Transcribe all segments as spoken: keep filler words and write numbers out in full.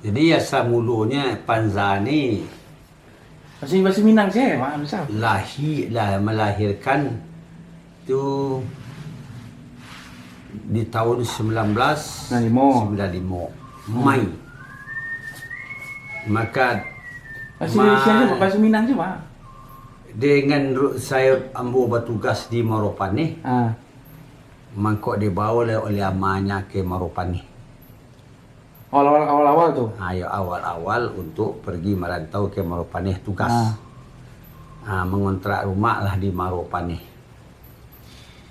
Jadi, asal mulonyo Panza ni Bahasa, bahasa Minang se, Mak, misal. Lahir, lah, melahirkan tu di tahun sembilan belas sembilan lima. Sembilan lima. Hmm. Mai. Maka, Bahasa Indonesia ma-, se, Mak, bahasa Minang se, Mak. Dengan ru-, saya, ambo batugas di Maropaneh. Ah. Mangko dibawa oleh, oleh amanya ke Maropaneh. Awal-awal, awal-awal tu? Ah, yo, awal-awal untuk pergi merantau ke Maropaneh tugas. Ah. Ah, mengontrak rumah lah di Maropaneh.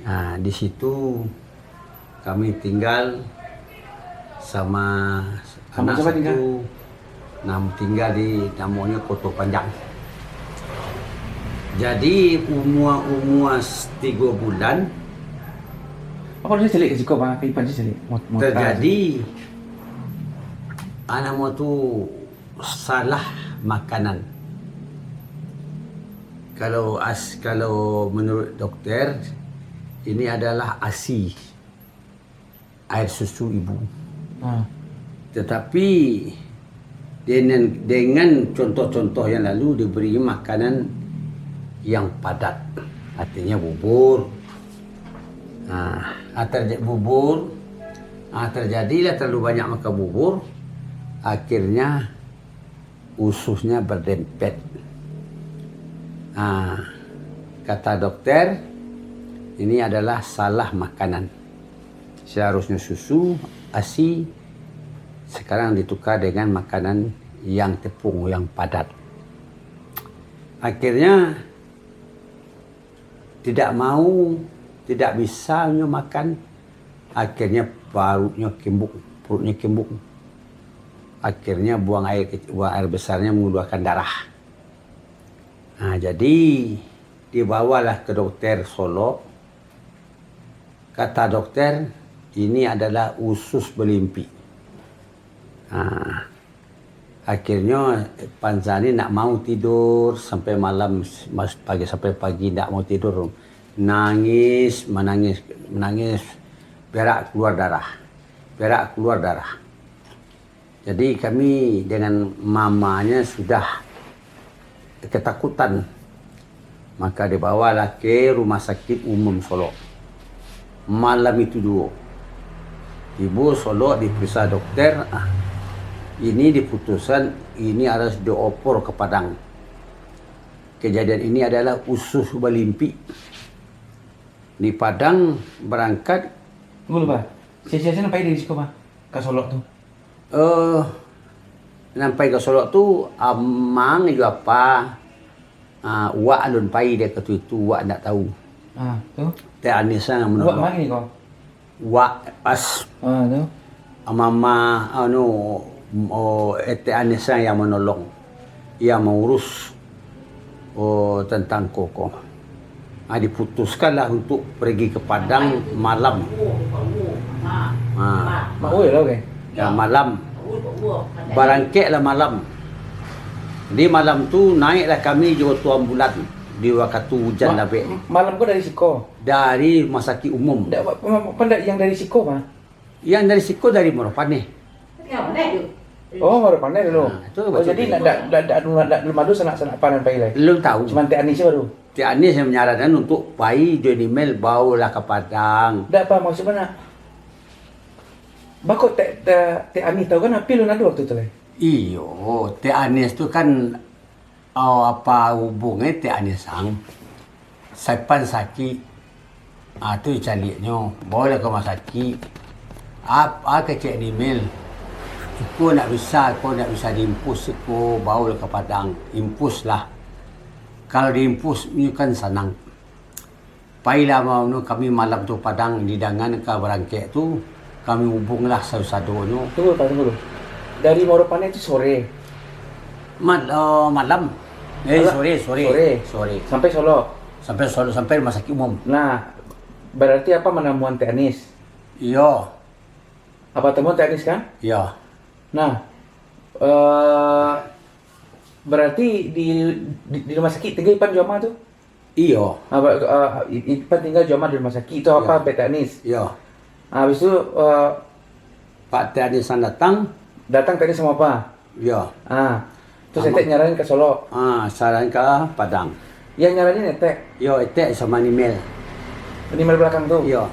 Ah, di situ kami tinggal sama Sama anak siapa tinggal? Satu, nam-, tinggal di namonyo Koto Panjang. Jadi, umua-umua s-, tigo bulan, Apa dia calik ke siko, Bang? Ke Ipan calik? Mot-, mot-, terjadi, ah, namo tu, salah makanan. Kalau as-, kalau menurut dokter, ini adalah asi, air susu ibu. Ah. Tetapi dengan, dengan contoh-contoh yang lalu, diberi makanan yang padat, artinya bubur. Ah, ah, terja-, bubur, ah, terjadilah terlalu banyak makan bubur, akhirnya ususnya berdempet. Ah, kata dokter, ini adalah salah makanan. Seharusnya susu, asi, sekarang ditukar dengan makanan yang tepung, yang padat. Akhirnya, tidak mau, tidak bisa nyo makan. Akhirnya, parutnyo kimbuk, parutnyo kimbuk. Akhirnya, buang air kec-, buang air besarnya mengeluarkan darah. Nah, jadi, dibawalah ke dokter Solok. Kata dokter, ini adalah usus belimpik. Nah, akhirnyo Panza ni ndak mau tidur sampai malam, mas-, pagi sampai pagi ndak mau tidur. Nangis, manangis, manangis, berak keluar darah. Berak keluar darah. Jadi, kami dengan mamanya sudah ketakutan. Maka dibawalah ke Rumah Sakit Umum Solok. Malam itu juo. Tibo Solok, diperiksa dokter, ah, ini diputuskan, ini harus diopor ke Padang. Kejadian ini adalah usus balimpik. Di Padang berangkat. Tunggu dulu, Bah. Sia-sia sampai dari siko, Bah? Ka Solok tu? Eh, sampai ka Solok tu, amang jo apa, ah, wak alun pai dek katu itu, wak ndak tahu. Ah, tu? Teh Anis lah Wak manolong. Mari ko? Wak pas. Ah, tu? Mama, anu, oh, eh, Teh Anis lah yang manolong. Yang mengurus, oh, tentang koko. Ah, diputuskanlah untuk pergi ke Padang malam. Ah. Mak Uy lah, oke. Ya, malam. Barangkeklah malam. Di malam tu, naiklah kami jo tu ambulan di wakatu hujan Ma-, labek. Malam ko dari siko? Dari rumah sakit umum. Ndak, pa-, pa-, pa-, ndak yang dari siko, Pak? Yang dari siko dari Maropaneh. Oh, Maropaneh dulu. Ah, tu Oh, betul jadi tu. Ndak, ndak, ndak, ndak, ndak, belum ada sanak-sanak Pan nan pai lai? Belum tahu. Cuman Teh Anis baru? Teh Anis yang menyarankan untuk pai jo Nimel, baolah ka Padang. Ndak, Pak, maksud mana? Bako Teh, Teh, Teh Anis tahu kan, Apil alun ada waktu tu lai? Iyo, Teh Anis tu kan Oh, apa hubungnyo Teh Anis ang? Sapan sakik. Ah, tu caliaknyo, baolah ka rumah sakik. Ap-, ah, kecek Nimel. Iko ndak bisa, iko ndak bisa diimpus, iko baolah ka Padang. Impuslah. Kalau diimpus, nyo kan sanang. Pailah ma-, anu, kami malam tu Padang, didangan ka barangkek tu, kami hubunglah sado-sadonyo. Tunggu, Pak, tunggu dulu. Dari Maropaneh tu sore? Mal-, oh, malam. Eh, Malam? Sore, sore. Sore. Sore. Sampai Solok? Sampai Solok, sampai rumah sakit umum. Nah, berarti apa menemuan Teh Anis? Iyo. Apa temuan Teh Anis, kan? Iyo. Nah, eh, berarti di, di, di rumah sakit tinggal Ipan jo Ama tu? Iyo. Ah, ba-, ah, i-, Ipan tinggal jo Ama di rumah sakik tu, apa, Iyo. Pak Teh Anis? Iyo. Ah, habis tu, eh, Pak Teh Anis ang datang, Datang tadi samo apa? Yo. Ah. Terus Samo- etek nyaranin ka Solok. Ah, saran ka Padang. Yang nyaranin etek? Yo, etek sama Nimel. Nimel belakang tu? Yo.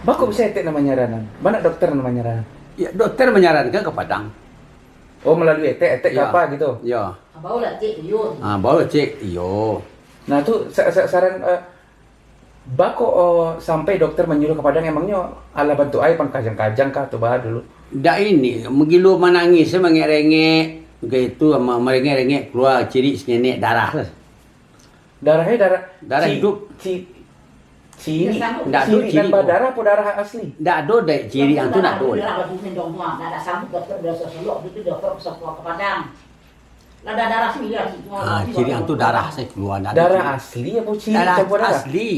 Bako bisa etek nan manyaranan? Bana dokter nan manyaranan? Ya, dokter manyarankan ka Padang. Oh, melalui etek, etek ka Yo. apa gitu? Yo. Barulah cek iyo. Ah, baru cek iyo. Nah, tu sa- sa- saran, eh, bako, oh, sampai dokter manyuruh ka Padang, emangnyo alah bantuak ai pan kajang-kajang kah tu bah dulu? Dak ini, magilo manangih, mangek-rengek, kaitu, ma- marengek-rengek, kalua cirik sangenek darah tu. Darah, eh, darah Darah ci- hidup. ci- cirik, Ndak ado cirik nan cirik tu. badarah apo darah asli? Ndak ado dek cirik ang tu, ndak ado. Darah batu mendong tu, ah. Ndak sanggup dokter biaso Solok, itu dokter bisa bawa ka Padang. Lah dah darah sembilan situ, Ah, ah, cirik ang tu darah sajo kalua, ndak ado Darah cirik. asli apo cirik Darah campur darah? asli.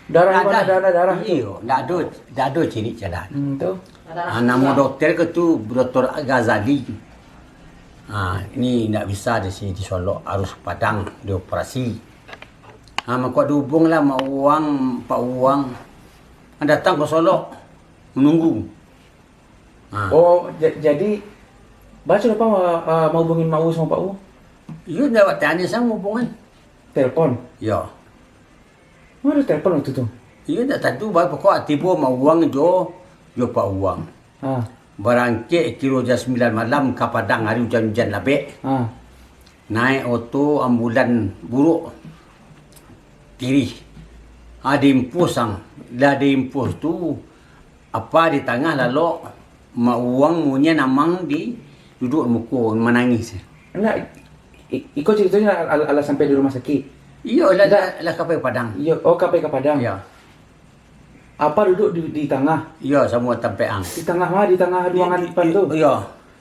Darah Ndak mana ada. darah-darah tu? Iyo, ndak ado, ndak ado cirik jalan. Hmm, tu. Darah Ah, namo asli. dokter ko tu, Doktor Ghazali. Ah, ini ndak bisa di sini di Solok, harus Padang dioperasi. Ah, mako dihubunglah Mak Uang, Pak Uang. Ah, datang ka Solok, menunggu. Ha. Oh, ja- jadi, baco apa, ah, mahubungin Mak U samo Pak U? Iyo, ndak awak tanya samo hubungan. Telepon? Yo. Mana telepon waktu tu? Iyo, ndak tantu, bah, pokok tibo Mak Uang jo, jo Pak Uang. Ha. Barangkek kiro jam sambilan malam ka Padang, hari ujan-ujan labek. Ha. Naik oto ambulan buruak. Tirih. Ha, diimpus ang. Lah diimpus tu, Apa di tangah lalok, Mak Uang munyian amang di duduak muko manangih. Nah, i- iko caritonyo al- al- alah sampai di rumah sakik? Iyo, lah, Ndak. lah, lah ka Padang. Iyo, oh, ka Padang. Iyo. Apa duduak di, di tangah? Iyo, samo tampek ang. Di tangah ma? Di tangah Di- ruangan di- pan tu? Iyo.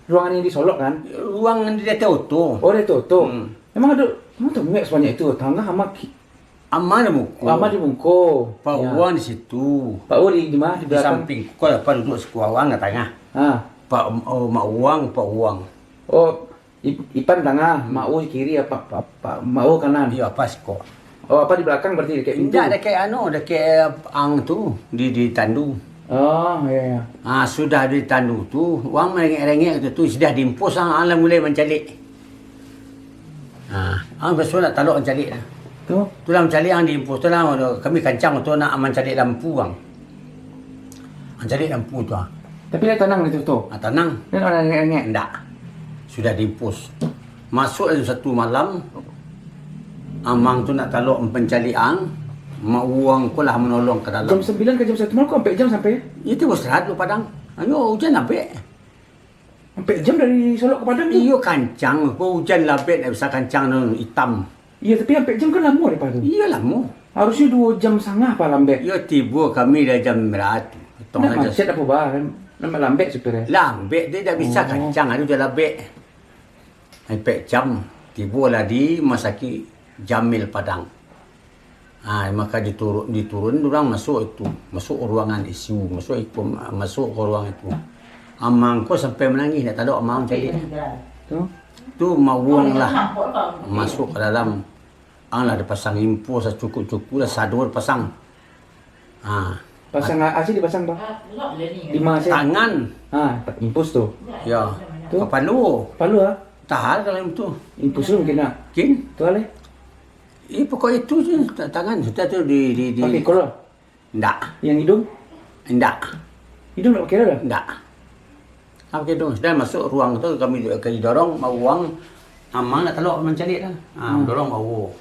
Ruangan yang di Solok kan? Ruangan di ateh oto. Oh, di ateh oto. Hmm. Memang ado, memang tu muek sabanyak itu. Tangah sama ki- Ama di muko. Ama di muko. Pak Ya. Uang di situ. Pak U di, di ma? Di Di belakang? samping. Kau apa duduk sikuawang di tangah. Ha. Pak, oh, Mak Uang, Pak Uang. Oh, ip- Ipan tangah, Hmm. Mak U kiri, apa, apa, Mak U kanan. Iyo, apa siko. Oh, apa di belakang berarti dekat pintu? Indak, dekat anu, dekat ang tu, di, di tandu. Oh, ya, ya. Ah, sudah di tandu tu, uang merengek-rengek tu, tu sudah diimpus, ang, ang lah mulai mancaliak. Ah, ang biaso nak talok mancaliak lah. Tu? Tu lah mancaliak ang diimpus tu lah, kami kancang tu nak mancaliak lampu ang. Mancaliak lampu tu ah. Tapi lah tanang di tu, tu? Ah, tanang. Dia nak rengek-rengek? Ndak. Sudah diimpus. Masuk dalam satu malam, amang tu nak talok mancaliak ang, Mak Uang ko lah manolong ka dalam. Jam sambilan ka jam satu malam ko ampek jam sampai? Itu istirahat dulu Padang. Ayo, ujan ampek. Ampek jam dari Solok ka Padang tu? Iyo, kancang. Ko ujan labek, ndak bisa kancang tu, itam. Iyo, tapi ampek jam kan lamo dek tu. Iyo, lamo. Harusnyo duo jam satangah paling lambek. Iyo, tibo kami dari jam bara tu. Ndak macet apo, bah? Ndak lambek supir, eh? Lambek, dia ndak bisa Oh. kancang, ado ujan labek. Ampek jam, tibolah di rumah sakik Jamil Padang. Ha, maka diturun, diturun urang masuk itu, masuk ruangan I C U, masuk itu, masuk ke ruang itu. Amang ko sampai manangih, ndak talok amang caliak. Tu? Tu Mak Uang lah masuk ke dalam. Ang lah dipasang infus sacukuik-cukuik lah, sado dipasang. Ha. Pasang a-, asin dipasang, Bang? Di ma asin? Tangan. Ha, infus tu. Ya. Tu? Kapalo. Kapalo, ah? Tahan kalau itu. Infus tu mungkin, ah? Kin? Tu alai? Eh, pokok itu je, ta-, tangan. Sudah tu di, di, di Pakai kol, ah? Ndak. Yang hidung? Ndak. Hidung ndak pakai dah? Ndak. Ndak pakai hidung. Sudah masuk ruang tu, kami, kami dorong, Mak Uang, amang nak talok mancaliak dah. Ha, Hmm. dorong, bawa.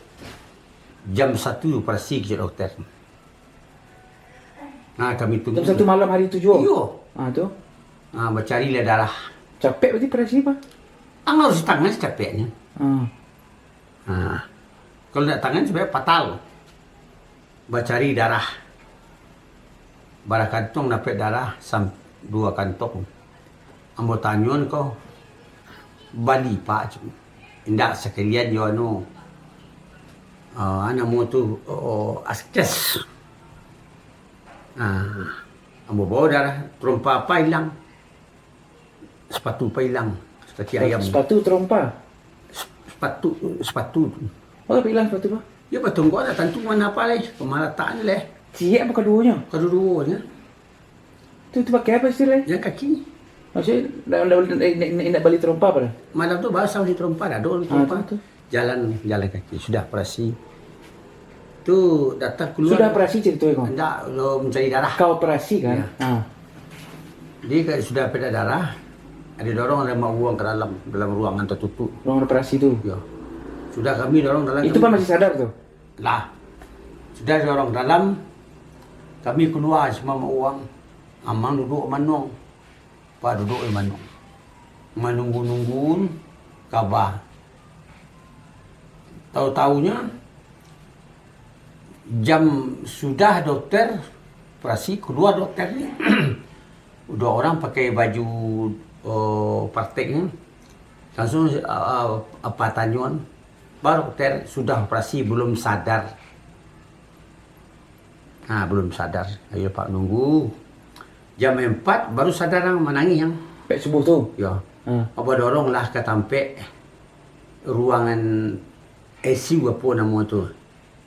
Jam satu operasi kecek dokter. Nah, kami tunggu. Jam satu malam hari tu juo? Iyo. Ah, tu? Ah, bacarilah darah. Capek berarti operasi, Pak? Ang harus tangan secapeknyo. Ah. Ah. Kalau ndak tangan, capek fatal. Bacari darah. Bara kantong dapek darah, sam-, duo kantong. Ambo tanyoan ko, bali, Pak, cek. Indak sakalian jo anu, ah, namo tu, oh, askes. Ah, ambo bao darah, tarompa Apa ilang. Sapatu Apa ilang, sapatu ayam. Sepatu tarompa? Sep-, sepatu, sepatu tu. Oh, tapi ilang sepatu, Pak? Ya, batonggok lah, tantu mana Apa lai, pamalataknyo lai. Ciek apa kaduonyo? Kaduo-duonyo. Tu, tu pakai apa istilah? Yang kaki. Maksudnyo, ndak, ndak, ndak, ndak, ndak bali tarompa pado? Malam tu baru sampai di tarompa, dak ado urang tarompa. Ah, tu, tu. Jalan, jalan kaki. Sudah operasi. Tu datang kalua. Sudah operasi caritonyo, Kong? Ndak, lo mancari darah. Ka operasi, kan? Iyo. Ah. Jadi, ka-, sudah peda darah, ado dorong, ado mak buang ka dalam, dalam ruangan tatutuik. Ruangan operasi tu? Iyo. Sudah kami dorong dalam. Itu kami pan masih sadar tu? Lah. Sudah dorong dalam, kami kalua samo mak buang. Amang duduak manuang. Pak duduak di manuang. Manunggu-nunggu kaba. Tau-taunyo, jam sudah dokter operasi, kalua dokter ni. Duo urang pakai baju, eh, praktek ni. Langsuang, eh, apa, tanyoan, "Pak dokter, sudah operasi, belum sadar." Ha, belum sadar. Ayo, Pak, nunggu. Jam empat baru sadar ang, manangih ang. Pek subuh tu? Yo. Ha. Abah doronglah ka tampek ruangan I C U, apo namo tu?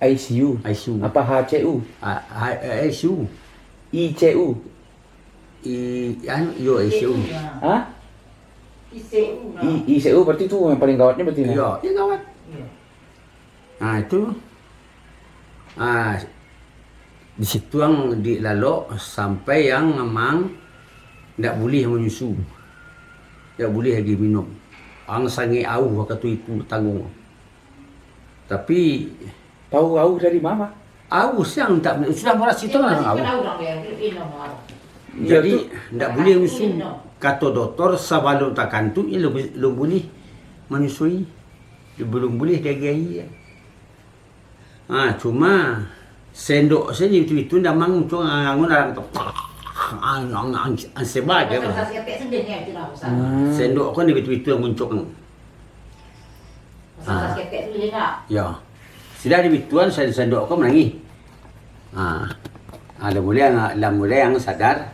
I C U? I C U. Apa H C U? Ah, ha-, I C U. I C U? I, anu, yo, I C U. Ha? I C U, nah. I, I C U berarti tu yang paling gawatnya berarti, nah? Yo, yang gawat. Iyo. Nah, itu. Ah, di situ ang dilalok sampai ang amang ndak buliah manyusu. Ndak buliah lagi minum. Ang sangaik auih wakatu itu tangguang. Tapi, tahu auih dari mana? Auih siang tak, sudah operasi tu lah auih. Iyo. Jadi, tu ndak buliah manyusu. Kato doktor, sabalum takantuak, iyo, lum, lum buliah manyusui. Balum buliah diagiah aia. Ha, cuma sendok sajo itu, itu ndak manguncuang, angun arang tu. Ang, ang, ang, ang, seba je. Pasal saketek sendiri ni, itu lah pasal. Hmm. Sendok kan di itu, itu yang muncuang. Pasal saketek tu je nak. Ya. Sudah di bituan, sen-, sendok kan manangih. Ha. Ha, lah mulai ang, lah mulai ang sadar,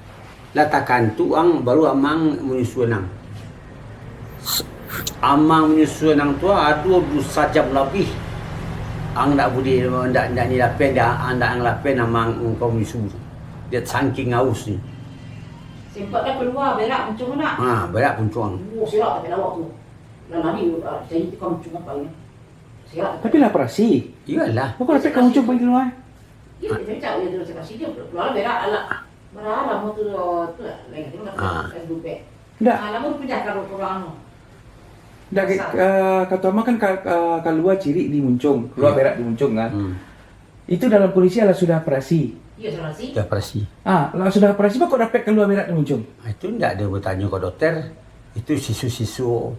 lah takantuak ang, baru amang manyusu ang. S-, amang manyusu ang tu, aduh, duo sajam labiah. Ang ndak buliah, ndak, ndak ni lapen, ndak, ndak ang lapen amang ko manyusu. Dia saking aus ni. Sempat dah kalua berak muncuang nak? Ha, berak muncuang. Oh, serak tapi lawak tu. Lah lari, ah, jadi tu kan muncuang apa ni? Serak. Tapi lah operasi. Iyolah. Kok lah operasi, kalua? Iyo, dia cak, dia tu cakap sini, keluar berak, alah. Bara lamo tu, tu lah, lain tu lah, ah, S dua P. Ndak. Ah, lamo tu pindah ka ruang anu. Ndak, eh, kato amang kan ka-, ka-, kalua cirik di muncuang, kalua berak di muncuang kan. Hmm. Itu dalam kondisi alah sudah operasi. Iyo, sudah operasi. Sudah operasi. Ah, lah sudah operasi, kok dapek kalua berak di muncuang? Ah, itu ndak ado batanyo ka dokter. Itu sisu-sisu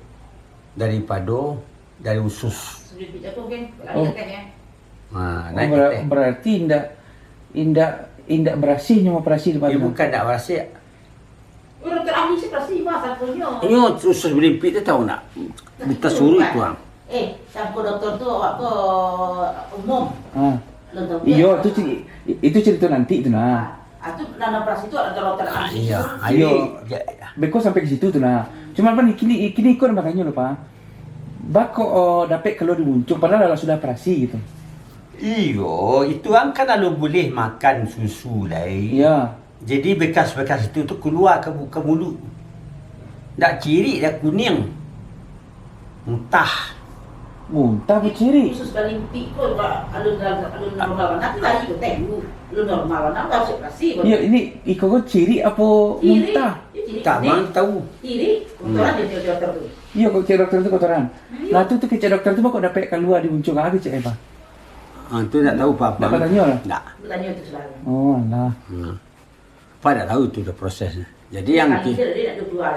daripado dari usus. Sudah pijak tu kan, lari. Oh. Katanya. Ha, oh, naik bera-, katanya. Berarti indak, indak, indak barasiah nyo operasi tu, Pak? Ya, bukan indak barasiah. Oh, dokter ahli sih pasti, Pak, satunya. Inyo usus balimpik tu tahu ndak? Minta suruh itu, ah. Eh, sangko dokter tu awak ke umum. Ha. Belum tahu. Iyo, tu ceri-, itu cerita nanti tu, nah. Ah, tu nan operasi tu ada dokter ahli. Iyo. Iyo. Beko sampai ke situ tu, nah. Cuma, Pak, kini, kini ikut batanyo lo, Pak. Bako, oh, dapek kalua di muncuang, padahal lah sudah operasi gitu. Iyo, itu ang kan alun buliah makan susu lai. Iyo. Jadi, bekas-bekas itu tu kalua ka bu-, ka muluik. Ndak cirik, ndak kuniang. Muntah. Muntah bacirik. Usus balimpik ko, alun, alun normal bana, tapi tadi ko teh, alun normal bana, harus operasi. Iyo, ini iko ko cirik apo muntah? Cirik. Iyo, cirik. Tak, mang tahu. Cirik, kotoran dari dokter tu. Iyo, kok kecek dokter tu kotoran. Iyo. Lah tu, tu kecek dokter tu, kok dapek kalua di muncuang, ah, kecek, eh, Pak? Ah, tu ndak tahu, Pak. Ndak batanyo lah? Ndak. Batanyo tu selalu. Oh, alah. Hmm. Pak ndak tahu tu dah prosesnya. Jadi, yang ki-,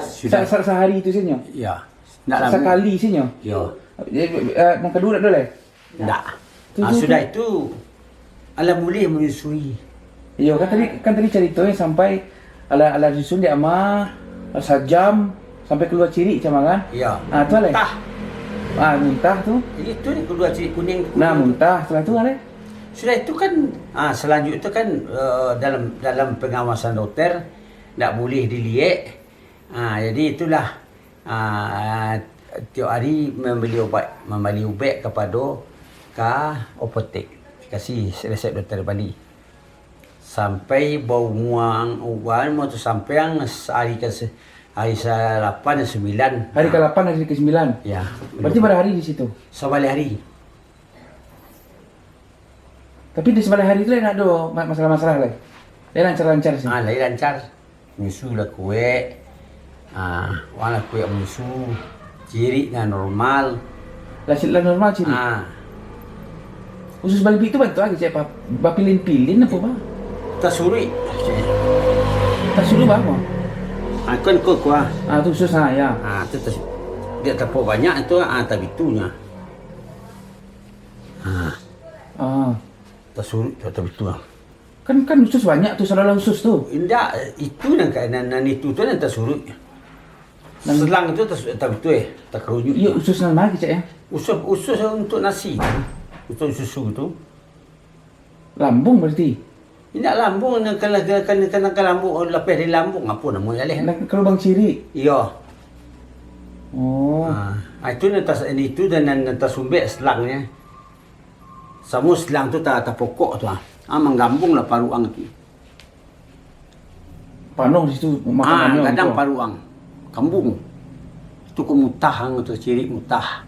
sudah. Sa-, sa-, sahari tu sajo? Ya. Ndak lamo. Sakali sajo? Ya. Eh, eh, nan kaduo ndak ado lai? Ndak. Tu, ah, tu, sudah tu. Itu, alah buliah manyusui. Iyo, kan tadi, kan tadi caritonyo sampai alah, alah disusun di ama, sajam, sampai kalua cirik cama kan? Iyo. Ah, tu alai. Muntah. Ah, muntah tu. Itu ni kalua cirik kuning tu. Nah, muntah. Setelah tu alai? Sudah itu kan, ah, selanjut tu kan, eh, dalam, dalam pengawasan dokter, ndak buliah diliek. Ah, jadi itulah, ah, tiok hari mambali ubat, mambali ubat kapado ka apotek, kasih resep dokter bali. Sampai baumuang ubat tu sampai ang sahari ka se-, Hari salapan, sambilan. Hari kalapan, hari kesembilan. Ya. Berarti bara hari di situ. Sabaleh hari. Tapi di sabaleh hari tu lain ado ma- masalah-masalah lai. Lain lancar-lancar sih. Ah, lai lancar. Nyusu lah kuek. Ah, wang lah kuek nyusu. Cirik lah normal. Lah, lah normal cirik. Ah, Usus balibik tu bantuak aja cek apa? Bapilin-pilin apa, Bang? Tasuruik. Tasuruik, Bang. Ah, kan kau kuah. Ah, tu usus, ah, ya. Ah, tu tas, dia tapok banyak tu, ah, tabitunya. Ah, Ah. Tasuruik tu tabitu lah. Kan kan usus banyak tu, saluran usus tu. Indak, itu nan ka- nan, nan itu tu nan tasuruik. Selang tu tas, tabitu eh, takarunyuk. Iya, usus nan mana kecek ya? Usus, usus untuk nasi tu. Usus susu tu. Lambung berarti. Indak lambung, nan kena kena kena, kena ka lambung, oh, lapeh di lambung apa namo ya leh. Nak ke lubang cirik. Iya. Oh. Ha, itu nan tas, itu dan nan, nan tasumbek selangnyo. Samo selang tu ta, tapokok tu ah. Ah, manggambung lah paruang tu. Panuh di situ Ah, makanannyo. Kadang Gitu. Paruang. Kambung. Tu ko mutah ang tu, cirik mutah.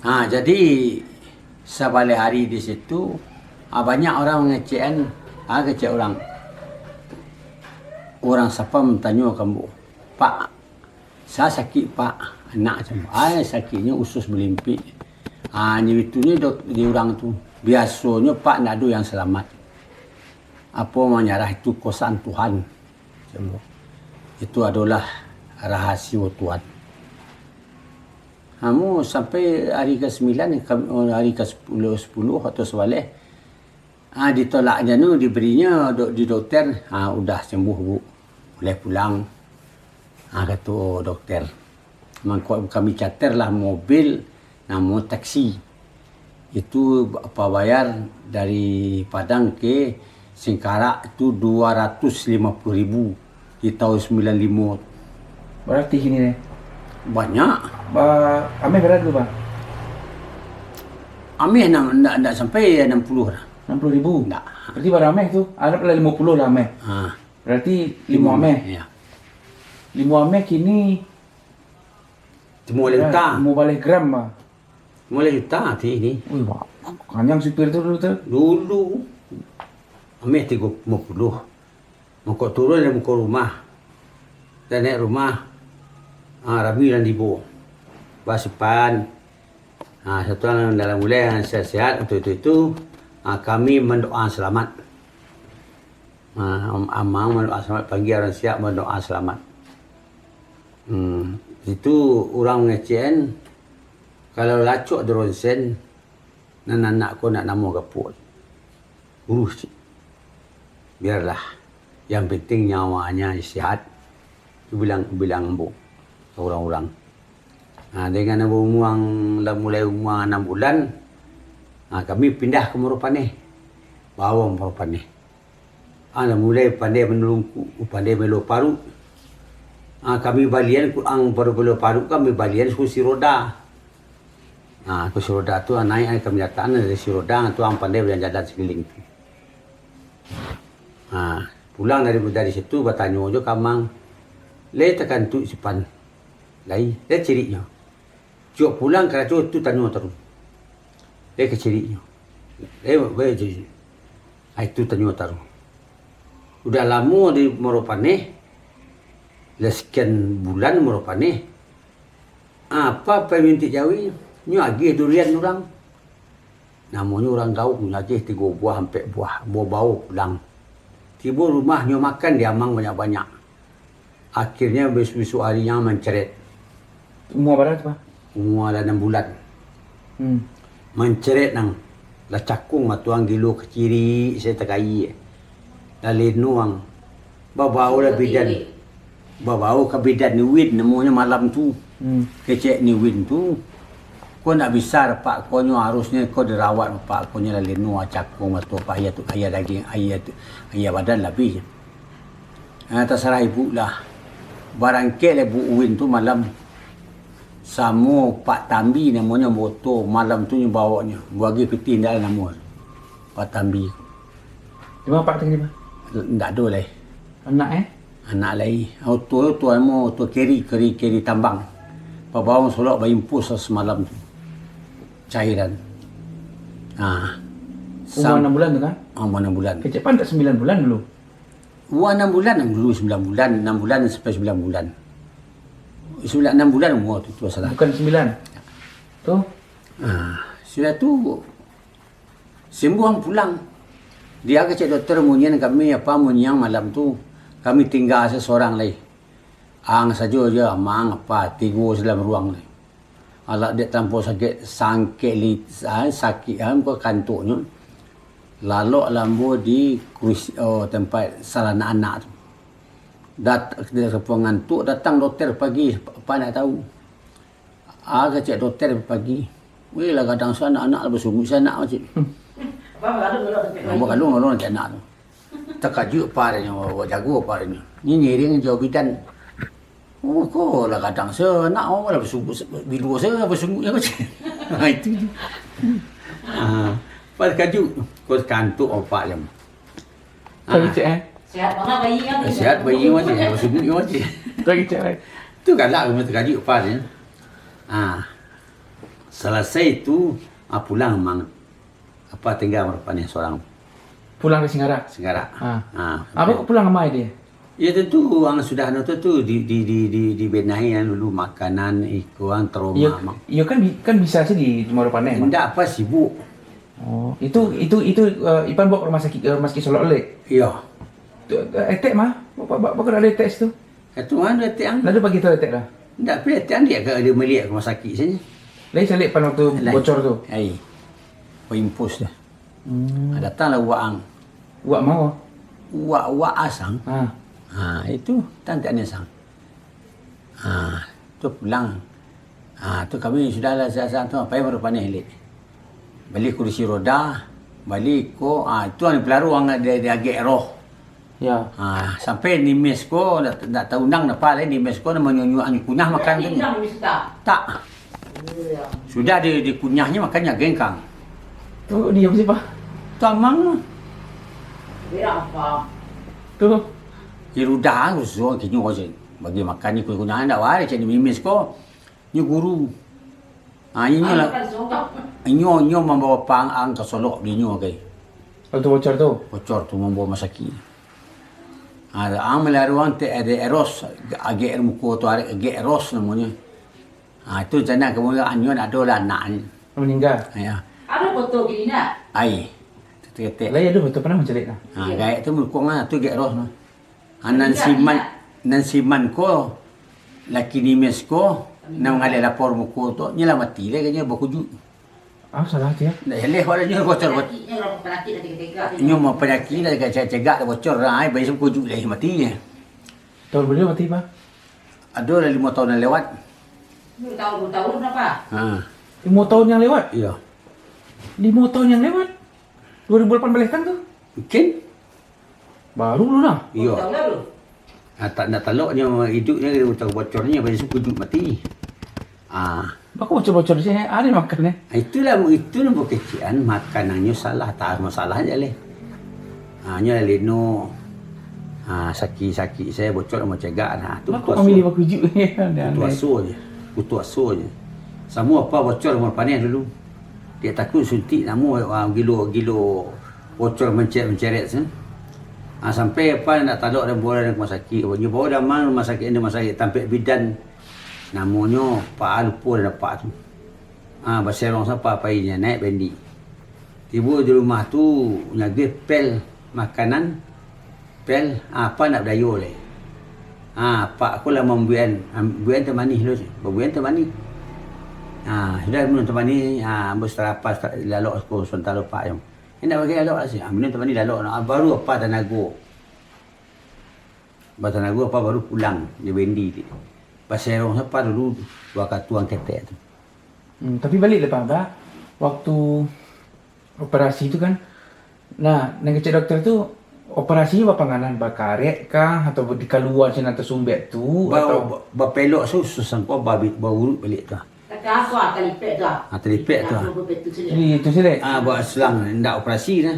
Ha, jadi sabaleh hari di situ, ah, banyak orang mangecekan, ah, kecek orang. Orang sapa mantanyo ka ambo, "Pak, sa sakik, Pak." Anak cam, "Ai, sakiknyo usus balimpik." Ah, nyo itunyo dok di urang tu. Biasonyo, Pak, ndak ado yang salamat. Apo manyarah itu kuasaan Tuhan. Itu adolah rahasio Tuhan. Namun sampai hari kasambilan, kam- hari kasapuluah, sapuluah atau sabaleh, ah, ditolaknyo tu, dibarinyo dok, di dokter, ah, udah sembuh, Bu. Boleh pulang. Ah, kato dokter. Mangko kami charter lah mobil, namo taksi. Itu pabayar dari Padang ke Singkarak tu dua ratus lima puluh ribu di tahun sembilan lima. Berarti kini deh. Banyak. Ba, ameh bara dulu, Bang? Ameh ndak, ndak, ndak sampai anam puluh lah. Anam puluh ribu. Ndak. Berarti bara ameh tu, anggaplah lima puluh lah ameh. Ha. Berarti limo ameh. Ya. Limo ameh kini Cuma lima juta. Limo baleh gram, Bang. Lima juta ti ni. Wih, Bang. Kanyang supir tu dulu tu. Dulu ameh tigo limo puluh. Mangko turun dari muko rumah. Dan naik rumah, ah, rami urang tibo. Basipan. Ah, satu dalam mulai sehat-sehat, itu, itu, itu. Ah, kami mandoa selamat. Ah, am- amang mandoa selamat, panggil urang siap mandoa selamat. Hmm, itu urang mangecekan, kalau lacok di ronsen, nan anak ko nak namo gapo. Uruih cik. Biarlah. Yang penting nyawanya sihat. Itu bilang, bilang ambo ka urang-urang. Nah, dengan ambo umua, lah mulai umua anam bulan, nah, kami pindah ka Muaro Paneh. Bawo Muaro Paneh. Ah, lah mulai pandai manulungku, pandai melo paruik. Ah, kami balian ku ang baru melo paruik, kami balian kursi roda. Ah, kursi roda tu, ah, naik, ah, kami datang dari kursi roda tu, ang pandai bajalan-jalan sakeliling tu. Ah, pulang dari, dari situ, batanyo jo ka amang, "Lai takantuak sipan? Lai, lai ciriknyo?" Cubo pulang karajo tu tanyo taruih. Lai ka ciriknyo? Lai, lai ciriknyo? Ah, itu tanyo taruih. Udah lamo di Muaro Paneh, lah sakian bulan Muaro Paneh. Apa pai mintik jawi, nyo agiah durian urang. Namonyo urang gaung, nyo agiah tigo buah, ampek buah, bawo pulang. Tibo rumah, nyo makan di amang banyak-banyak. Akhirnyo, bisuak-bisuak arinyo manceret. Umua bara tu, Bang? Umua lah anam bulan. Hmm. Manceret nang. Lah cakung matuang gilo kacirik, saya takai. Lah leno ang. Babawo lah bidan. Babawo ka bidan Ni Win namonyo malam tu. Hmm. Kecek Ni Win tu. Ko ndak bisa, Pak, ko nyo harusnyo ko dirawat, Pak, ko nyo lah leno, ah, cakung matuang, Pak, aia tu, aia dagiang, aia tu, aia badan lah abih. Ah, tasarah ibu lah. Barangkek lah ibu Uwin tu malam. Samo Pak Tambi namonyo, moto malam tu nyo bawonyo. Buagi pitih ndak lah namo. Pak Tambi. Di mana Pak tadi, Bang? Ndak ado lai. Anak, eh? Anak lai, oto, oto amo, oto keri, keri, keri tambang. Pabawang solok baimpus samalam tu. Cairan. Ah. Umur enam bulan tu kan? Ah, umur enam bulan. Kecek pan tak sembilan bulan dulu? Umur enam bulan, dulu sembilan bulan, enam bulan sampai sembilan bulan. Sembilan, enam bulan umur tu, tu salah. Bukan sembilan. Tu? Ah, sudah tu, Sembuang pulang. Dia kecek dokter, munyian kami, apa, munyian malam tu, kami tingga se sorang lai. Ang sajo je, amang, apa, tigo se dalam ruang lai. Alah dek tampo sakik, sangkek li, ah, sakik, ah, ko kantuknyo. Lalok lambo di kursi, oh, tempat salah anak-anak tu. Dat-, dia sapo ngantuk, datang dokter pagi, apa nak tahu. Ah, kecek dokter pagi. Weh, lah gadang se anak-anak lah basunguik se anak, kecek. Abah kalun, kalun, kalun, kecek anak tu. Takajuik apa adonyo, awak jago apa adonyo. Ni ngiring jo bidan. Oh, ko lah gadang se anak, oh, lah basunguik, bilo se lah basunguik, kecek. Ha, itu je. Ah, pas kajuik, ko kantuk opak jam. Tadi cek, eh? Sehat banget bayi kan? Sehat bayi macam, basunguik macam. Tadi cek, eh? Tu galak, memang takajuik apa adonyo. Ah. Salasai tu, ah, pulang mang. Apa tingga Marapaneh sorang. Pulang ka Singkarak? Singkarak. Ah. Ah, apa kok pulang amai dia? Ya tentu, ang sudah anu tu, tu di, di, di, di, dibenahi ang dulu makanan, iko ang trauma. Iyo, mang. Iyo kan bi-, kan bisa se di Marapaneh, mang. Indak apa, sibuk. Oh, itu, itu, itu, eh, Ipan bawa ke rumah sakit, ke rumah sakit Solok Lek? Iyo. Tu, eh, etek mah? Bapa, bapa, bapa ada etek situ? Katuan dah tiang. Lalu pagi tu etek dah? Ndak, pi tiang dia ka dia melihat rumah sakit saja. Lai calik pan waktu bocor tu? Ai. Paimpus dah. Hmm. Ah, datanglah uwak ang. Uwak mano? Uwak, uwak asang. Ha. Ha, itu tantian asang. Ha, tu pulang. Ha, tu kami sudahlah siasat tu, apai baru paneh lik. Bali kursi roda, bali ko, ha, itu ang pelaru ang di, diagek roh. Ya. Ha, sampai nimis ko, ndak, ndak taundang napa lai, nimis ko, manyunyuak kunyah makan tu. Tak. Sudah di, dikunyahnyo makannyo gengkang. Tu dia siapa? Tu amang. Tu. Di rudah, rusuh, kinyo ko, bagi makan ni kunyah ndak warai, cak nimis ko. Nyo guru. Ha, inyo lah. Inyo, inyo mambawa pang ang ka Solok beli inyo kai. Waktu bocor tu? Bocor tu mambawa masakik. Ha, ang malaruang te, ada eros, agek muko tu, agek eros namonyo. Ha, tu rencana kamudian anyo ado lah anak ni. Maningga? Ya. Ado foto gini nak? Ai. Tetek-tetek. Lai ado foto, pernah mancaliak lah. Ha, gaek tu mukong lah, tu agek eros tu. Ha, nan siman, nan siman ko, laki nimis ko, nan mangalih lapor muko tu, nyo lah mati lai, kanyo bakujuik. Ah, salah tu ya. Ndak jaleh awak nyo bocor, bocor. Nyo mau panyakik lah, cegak, cegak dah bocor lah, ai, bayi bakujuik lai mati nyo. Tahun berapa mati, Pak? Ado lah limo tahun nan lewat. Limo tahun, limo tahun apa? Ha. Limo tahun yang lewat? Iyo. Limo tahun yang lewat? Dua ribu lapan belas kan tu? Mungkin. Baru lu nah. Iyo. Ah, tak nak taloknyo, hidupnyo, dia bocor-bocornyo, banyak suku juk mati. Ah. Bako bocor-bocor di sini, ada makan eh. Ah, itulah, itulah bukecian, makanannyo salah, tak masalah je leh. Ah, nyo leno. Ah, sakit-sakit saya bocor mau cegak nah. Tu. Bako kutu aso. Ambil bakujuk. Kutu aso je. Kutu aso je. Samo apa bocor mau paneh dulu. Dia takut suntik namo, ah, gilo, gilo bocor menceret-menceret tu. Ah, sampai apa nak talok dan bola dan rumah sakit. Nyo bawa damang rumah sakit, rumah sakit tampek bidan. Namonyo Pak, lupo dah Pak tu. Ah, baserong sapa pai nyo naik bendi. Tibo di rumah tu nyagai pel makanan. Pel, apa nak badayo lai. Ha, apak ko lah mambuekan, am-, buekan teh manih tu, babuekan teh manih. Ha, sudah minum teh manih, ha, ambo sarapan, lalok ko santalo apak yo. Indak bagai lalok lah sih. Ha, minum teh manih lalok, ha, baru apa tanago. Batanago apa baru pulang di bendi ti. Baserong sapa dulu dua katuang ketek tu. Hmm, tapi balik lah, Pak, Pak. Waktu operasi tu kan, nah, nan kecek dokter tu, operasinyo bapanganan, bakarek kah, atau dikaluan sinan tasumbek tu, ba-, atau ba-, bapelok su-, susah ko babi-, bauruik balik tu. Kata aku, ah, talipek tu, ah. Ah, talipek tu, ah. Di itu silek? Ah, buat selang, ndak operasi dah.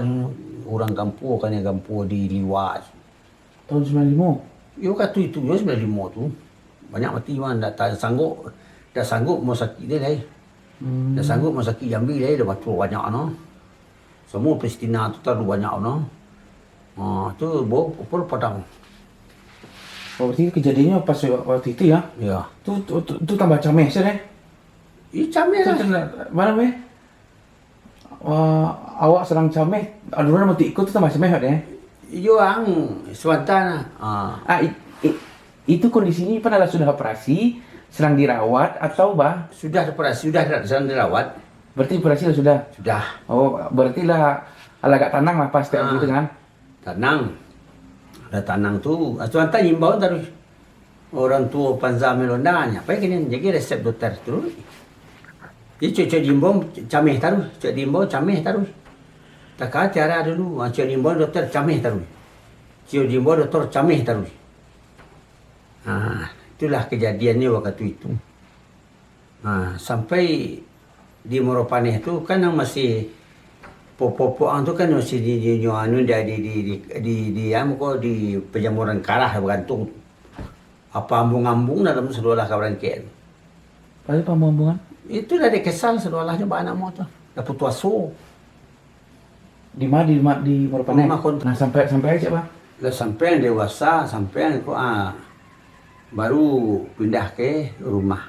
awal ni, urang Gampua, kan Gampua di Liwak. Tahun sembilan limo? Iyo, wakatu itu, yo, sembilan limo tu. Banyak mati, man. Dak ta-, sanggup, dak sanggup mau sakik dia, lai. Hmm. Dak sanggup mau sakik jambi, lai, dah mati banyak, no. Semua Palestina tu terlalu banyak, no. Ha, tu, bo-, apa, padang. Oh, berarti kejadiannya pas waktu itu, ya? Ya. Tu, tu, tu, tu tambah cameh, sih, deh. Ih, cameh lah. Tu, tu, mana, weh? Wah, awak sadang cameh, adunan mati ikut tu tambah cameh, Pak, deh? Iyo, ang, sabanta nah. Ah. Ah, i-, i-, itu kondisi ni pernah lah sudah operasi, sedang dirawat atau bah? Sudah operasi, sudah sedang dirawat. Berarti operasi lah sudah? Sudah. Oh, berarti lah agak tanang lah pas kayak Ah. gitu kan? Tanang. Lah tanang tu, ah, sabanta imbau taruih. Urang tuo Panza Melonda, nyo, pai kini, jago resep dokter taruih. Jadi, cuak-cuak diimbau, cameh taruih. Cuak diimbau, cameh taruih. Taka tiara dulu, ah, cuak diimbau dokter, cameh taruih. Cuak diimbau dokter, cameh taruih. Ah, itulah kejadiannyo wakatu itu. Ha, sampai di Muaro Paneh tu kan, yang masih popok-popok ang tu kan masih di, di, di, anu, di, di, di, di, di, di, anu ko, di pajamuran karah bagantung tu. Apa ambung-ambung dalam sadolah ka barangkek tu. Pada pambung-ambungan? Itu lah dek kesal sadolahnyo baanak mo tu. Dah putuih aso. Di ma, di ma, di Muaro Paneh? Rumah kon- Nah, sampai, sampai cak, Bang? Lah, sampai dewasa, sampai ko, ah, baru pindah ke rumah.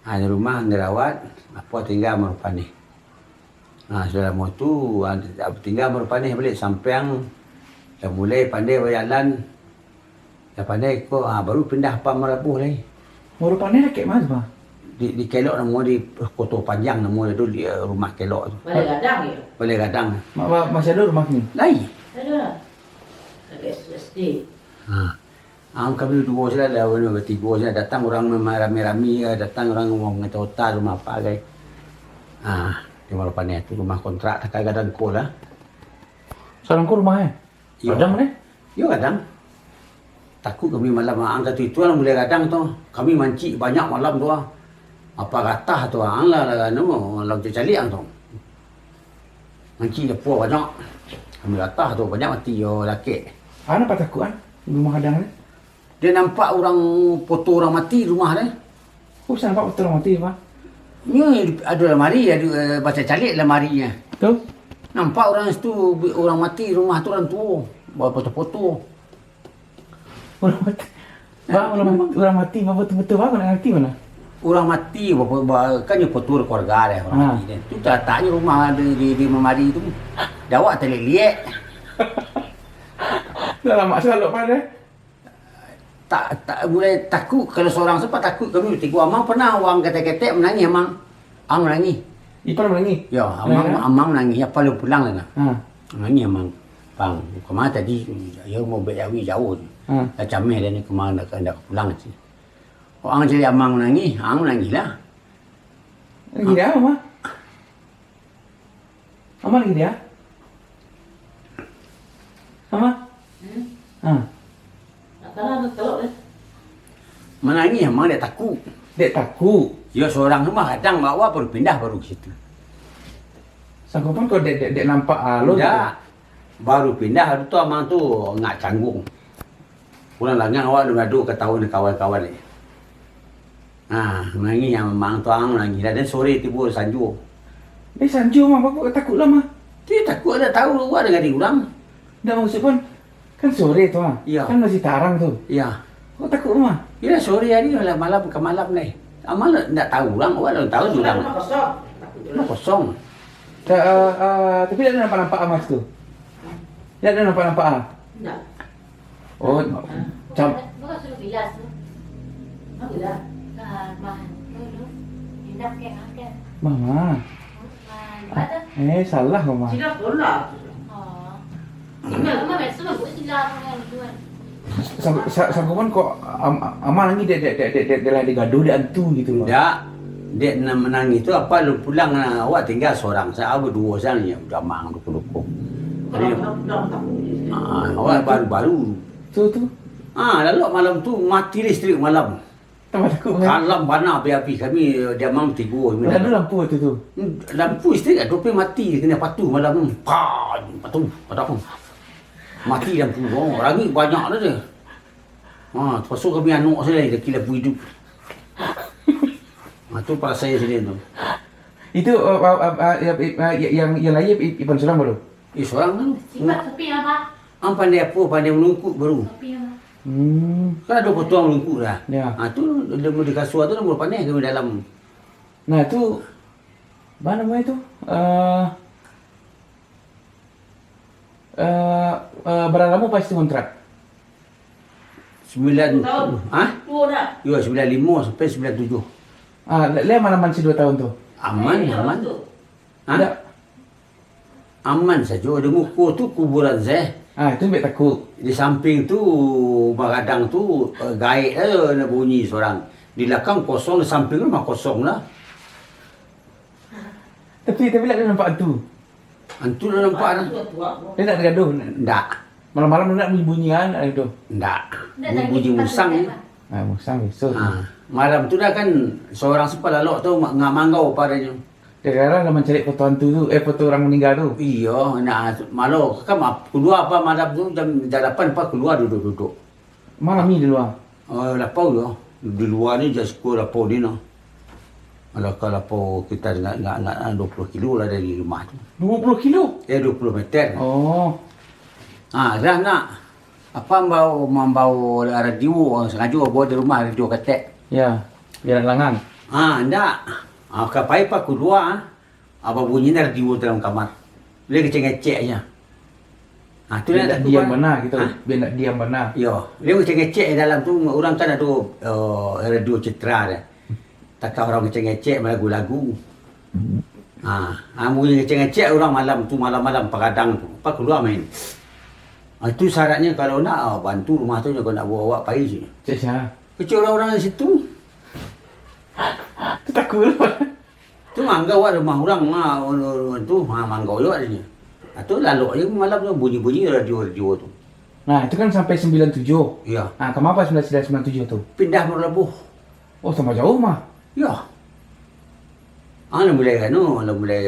Ah, di rumah dirawat, apo tingga Muaro Paneh. Ah, sudah lamo tu, ah, tingga Muaro Paneh baliak, sampai lah mulai pandai bajalan. Dah pandai ko, ah, baru pindah Pam Malabuah lai. Muaro Paneh dakek ma tu, Bang? Di, di Kelok namo, di Koto Panjang namo tu, di, eh, rumah Kelok tu. Balai Gadang yo? Balai Gadang. Ma-, ma-, masih ado rumah kini? Lai. Ado lah. Dakek S D. Ha. Ah, kami duo se lah, lah, batigo se lah. Datang urang ma-, rami-rami, datang urang ngomong ota-ota rumah apak gai. Ah, di Muaro Paneh tu rumah kontrak, takah gadang ko lah. Sadang ko rumah, eh? Iyo. Gadang, eh? Iyo, gadang. Takuik kami malam, ang katu itu lah mulai gadang tu. Kami mancik banyak malam tu ah. Apak gatah tu, ang lah, lah, anu, malam tu caliak ang tu. Mancik lapua banyak. Kami gatah tu, banyak mati yo lakek. Ang apo takuik, ah, rumah gadang ni? Dek nampak urang poto urang mati rumah deh. Oh, bisa nampak poto urang mati, Bang? Nyo, ado lamari, ado, eh, bacaliak lamarinyo. Tu? Nampak urang situ, urang mati rumah tu, urang tuo, bapoto-poto. Urang mati. Bang, urang mati, urang mati bapoto-poto, Bang, nak ngarati ma? Urang mati, ba-, ba-, kan nyo poto keluarga deh, urang Ha. mati deh. Tu talataknyo rumah di, di, di lamari tu. Dek awak taliliak. Dah lamo salalok, Bang, deh. Tak, tak, mulai takuik, kalau surang se pun takuik kami batigo. Amang pernah urang ketek-ketek manangih, Amang. Ang manangih. Ipan manangih? Yo, Amang, Manangih, ha? Amang manangih, apo lah pulang lah. Ha. Manangih, Amang. Bang, kama tadi, yo, mau bek jawi jauah tu. Ha. Lah cameh dah ni, kama nak, nak pulang tu. Oh, ang cari Amang manangih, ang manangih lah. Manangih Ha. dah, Amang? Ama lagi dia? Ama? Hmm? Ha. Nak tanah tu telok deh. Manangih Ama dek takuik. Dek takuik? Yo, surang rumah gadang bawah, baru pindah baru ke situ. Sangko pun kau dek, dek, dek nampak alo Indak. Baru pindah tu Ama tu ngak canggung. Urang langang awak alun ado katahuan kawan-kawan ni. Ha, manangih Amang tu, ang manangih lah. Den sore tibo sanjo. Eh, sanjo, Mang, bapak takuik lah, Mang. Tu takuik lah, tahu awak dengan diri urang. Ndak, maksud pun, kan sore tu, Mang. Iya. Kan masih tarang tu. Iya. Kok takuik, Mang? Iya, sore hari lah, malam ke malam ni. Amang ndak tahu urang, awak alun tahu urang. Rumah kosong. Rumah kosong. Ta-, eh, eh, tapi ndak ada nampak-nampak Amang situ? Ndak ada nampak-nampak, ah? Ndak. Oh, cam- Bukan suruh bilas tu. Bilas. Ah, mah. Tu, tu. Indak ke, angkat. Mama. Ah, Ah, eh, salah, Mama. Sila bola. Oh. Indak, Mama, biasa mah buat sila, kan, tu, kan. Sa-, sa-, sanggupan kok am-, Ama nangih dek, dek, dek, dek, dek, dek lah digaduah dek antu gitu, Mama? Indak. Dek nan manangih tu, apa lu pulang, ah, awak tinggal sorang. Sa-, awak baduo sajo, udah mang duko-duko. Jadi, ah, awak baru-baru. Tu, tu. Ah, lalu malam tu mati listrik malam. Tambah takuik, kan? Kalam bana api-api. Kami, eh, diamang tigo, kami Ada dalam. Lampu waktu tu? Hmm, lampu listrik ado, tapi mati kena patu malam tu. Pa, patu, patu. Mati lampu. Oh, rangik banyak dah dia. Ha, terpaksa kami anok saja lagi, laki lampu hidup. Ha, tu pasal sini tu. Itu, uh, uh, uh, uh, yang, yang, yang lahir i-, iban surang baru? Eh, surang tu. Sifat sepi apa? Ang pandai apa? Pandai manungkuk baru. Sepi apa? Hmm. Kan ada potong manungkuk dah. Ya. Ha, tu dia di kasua tu dah mula paneh kami dalam. Nah, tu, apa namanya tu? Eh, Eh, eh, bara lamo pas itu kontrak? Sembilan, Dua tahun. Ha? Dua dah. Yo, sembilan limo sampai sembilan tujuh. Ah, le-, le aman-aman si dua tahun tu? Aman, Eh, aman. Betul. Ha? Ndak. Aman sajo. Di muko tu kuburan se. Ah, itu ambiak takuik. Di samping tu bagadang tu, eh, gaek sajo nak bunyi surang. Di lakang kosong, di samping rumah kosong lah. Tapi, tapi ndak ado nampak antu? Antu ndak nampak dah. Dia ndak tagaduah? Ndak. Malam-malam ndak bunyi-bunyi kan, ndak ado? Ndak. Ndak, bunyi musang je. Ah, musang biaso tu. Ah, malam tu dah kan surang sempat lalok tu, ma-, ngak manggau paranyo. Dia garang lah mancari foto antu tu, eh, foto urang maningga tu. Iyo, nah, malam kan ma-, kalua apa malam tu jam, jam lapan apa kalua duduk-duduk. Malam ni di lua? Oh, lapau yo. Di lua ni jan siko lapau ni no. Kalau ka lapau kita nak, nak, nak, nak dua puluh kilo lah dari rumah tu. Dua puluh kilo? Eh, dua puluh meter. Oh. Ah, dah nak. Apa mambao, mambao radio, sangajo bao dari rumah radio katek. Ya, biar langang. Ah, ndak. Ah, ka pai pa kalua, ah, babunyi radio dalam kamar. Dia ngecek-ngecek aja. Ah, tu. Biar nak ndak takutan. Diam bana gitu. Hah? Biar ndak diam bana. Yo, dia ngecek-ngecek dalam tu, urang kan ado, eh, radio Citra deh. Takah urang ngecek-ngecek, malagu-lagu. Ha, ha, bunyi ngecek-ngecek urang malam tu, malam-malam pagadang tu. Apa kalua main. Ha, itu syaratnyo kalau nak, ah, bantu rumah tu, kalau nak bawa awak pai sini. Cek sia? Kecek urang-urang di situ. Tu takut. Tu manggau awak rumah urang, ha, tu, ha, manggau awak dinyo. Ha, tu lalok je malam tu bunyi-bunyi radio-radio tu. Nah, itu kan sampai sembilan tujuh. Iya. Ah, kenapa sembilan sembilan tujuh tu? Pindah Muaro Labuh. Oh, tambah jauh mah. Iya. Ah, lah mulai anu, lah mulai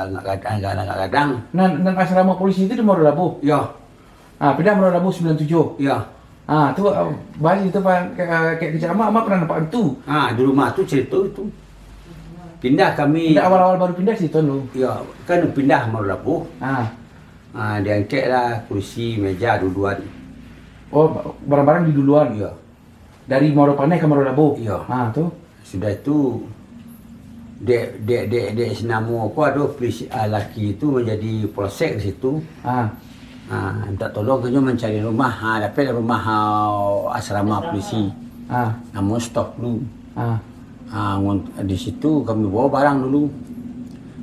agak gad-, agak, agak gadang. Nan, nan asrama polisi itu di Muaro Labuh? Iya. Ah, pindah Muaro Labuh sembilan tujuh? Iya. Ah, tu, ah, balik tu, Pak, ke, ke, ke Cik Amak, Amak pernah nampak tu? Ah, di rumah tu cerita itu. Pindah kami. Pindah awal-awal baru pindah situ lu? Iya, kan pindah Muaro Labuh. Ah. Ah, diangkeklah kursi, meja, duduan. Oh, ba-, barang-barang di duluan? Iya. Dari Muaro Paneh ka Muaro Labuh? Iya. Ah, tu? Sudah itu, dek, dek, dek, dek si namo ko ado polisi, ah, laki tu manjadi polsek di situ. Ah. Ah, mintak tolong ka inyo mancari rumah. Ah, dapeklah rumah, ah, asrama polisi. Ah. Namo Stop dulu. Ah. Ah, ngon-, di situ kami bawa barang dulu.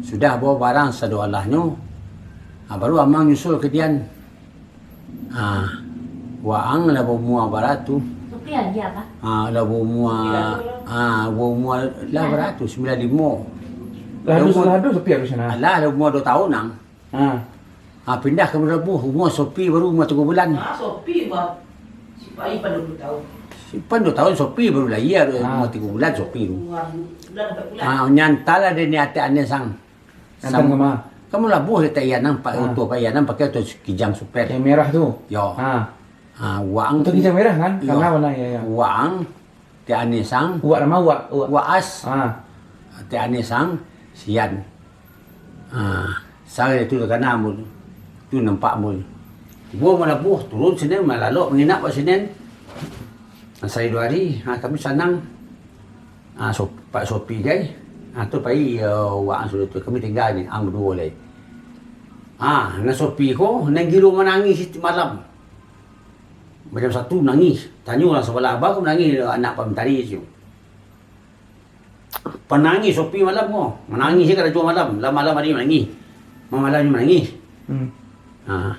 Sudah bawa barang sadolahnyo, ah, baru amang nyusul ka dian. Ah, waang lah baumua bara tu. Tapi lagi apa? Ah, lah baumua, ah, baumua lah bara tu, sembilan limo. Lah ado, lah ado Sopi ado sinan? Alah, lah umua dua tahun nang. Ah. Ah, pindah ka Muaro Labuh, umua Sopi baru umua tigo bulan. Ah, Sopi umua, si Pai pan dua puluh tahun. Si Pan dua tahun, Sopi baru lahia, ah, umua tigo bulan Sopi tu. Umua bulan, empat bulan. Ah, nyantalah dek ni atek aneh sang. Antang ka ma? Ka Muaro Labuh letak Ian nang, pa-, ah, oto Pak Ian nang pakai oto Kijang Super. Yang merah tu? Yo. Ha. Ha, waang tu. Oto Kijang merah kan? Yo. Karena warna, ya, ya. Waang, Tek Anisang. Uwak nama Uwak? Uwak. Uwak As. Ha. Tek Anisang, Sian. Ha, sare tu takana ambo tu. Tu nampak ambo tu. Tibo Muaro Labuh, turun sinen, malalok manginap ka sinen. Sari duo hari, ha, kami sanang. Ah, Sop-, Pak Sopi gai. Ah, tu pai, eh, wak sudah tu. Kami tingga ni, ang baduo lai. Ah, nan Sopi ko, nan gilo manangih siti malam. Macam satu nangih. Tanyo urang sabalah, "Baa ko manangih anak Pak Mentari tu?" Panangih Sopi malam ko. Manangih se karajo malam. Lah malam hari manangih. Malam ni manangih. Hmm. Ah.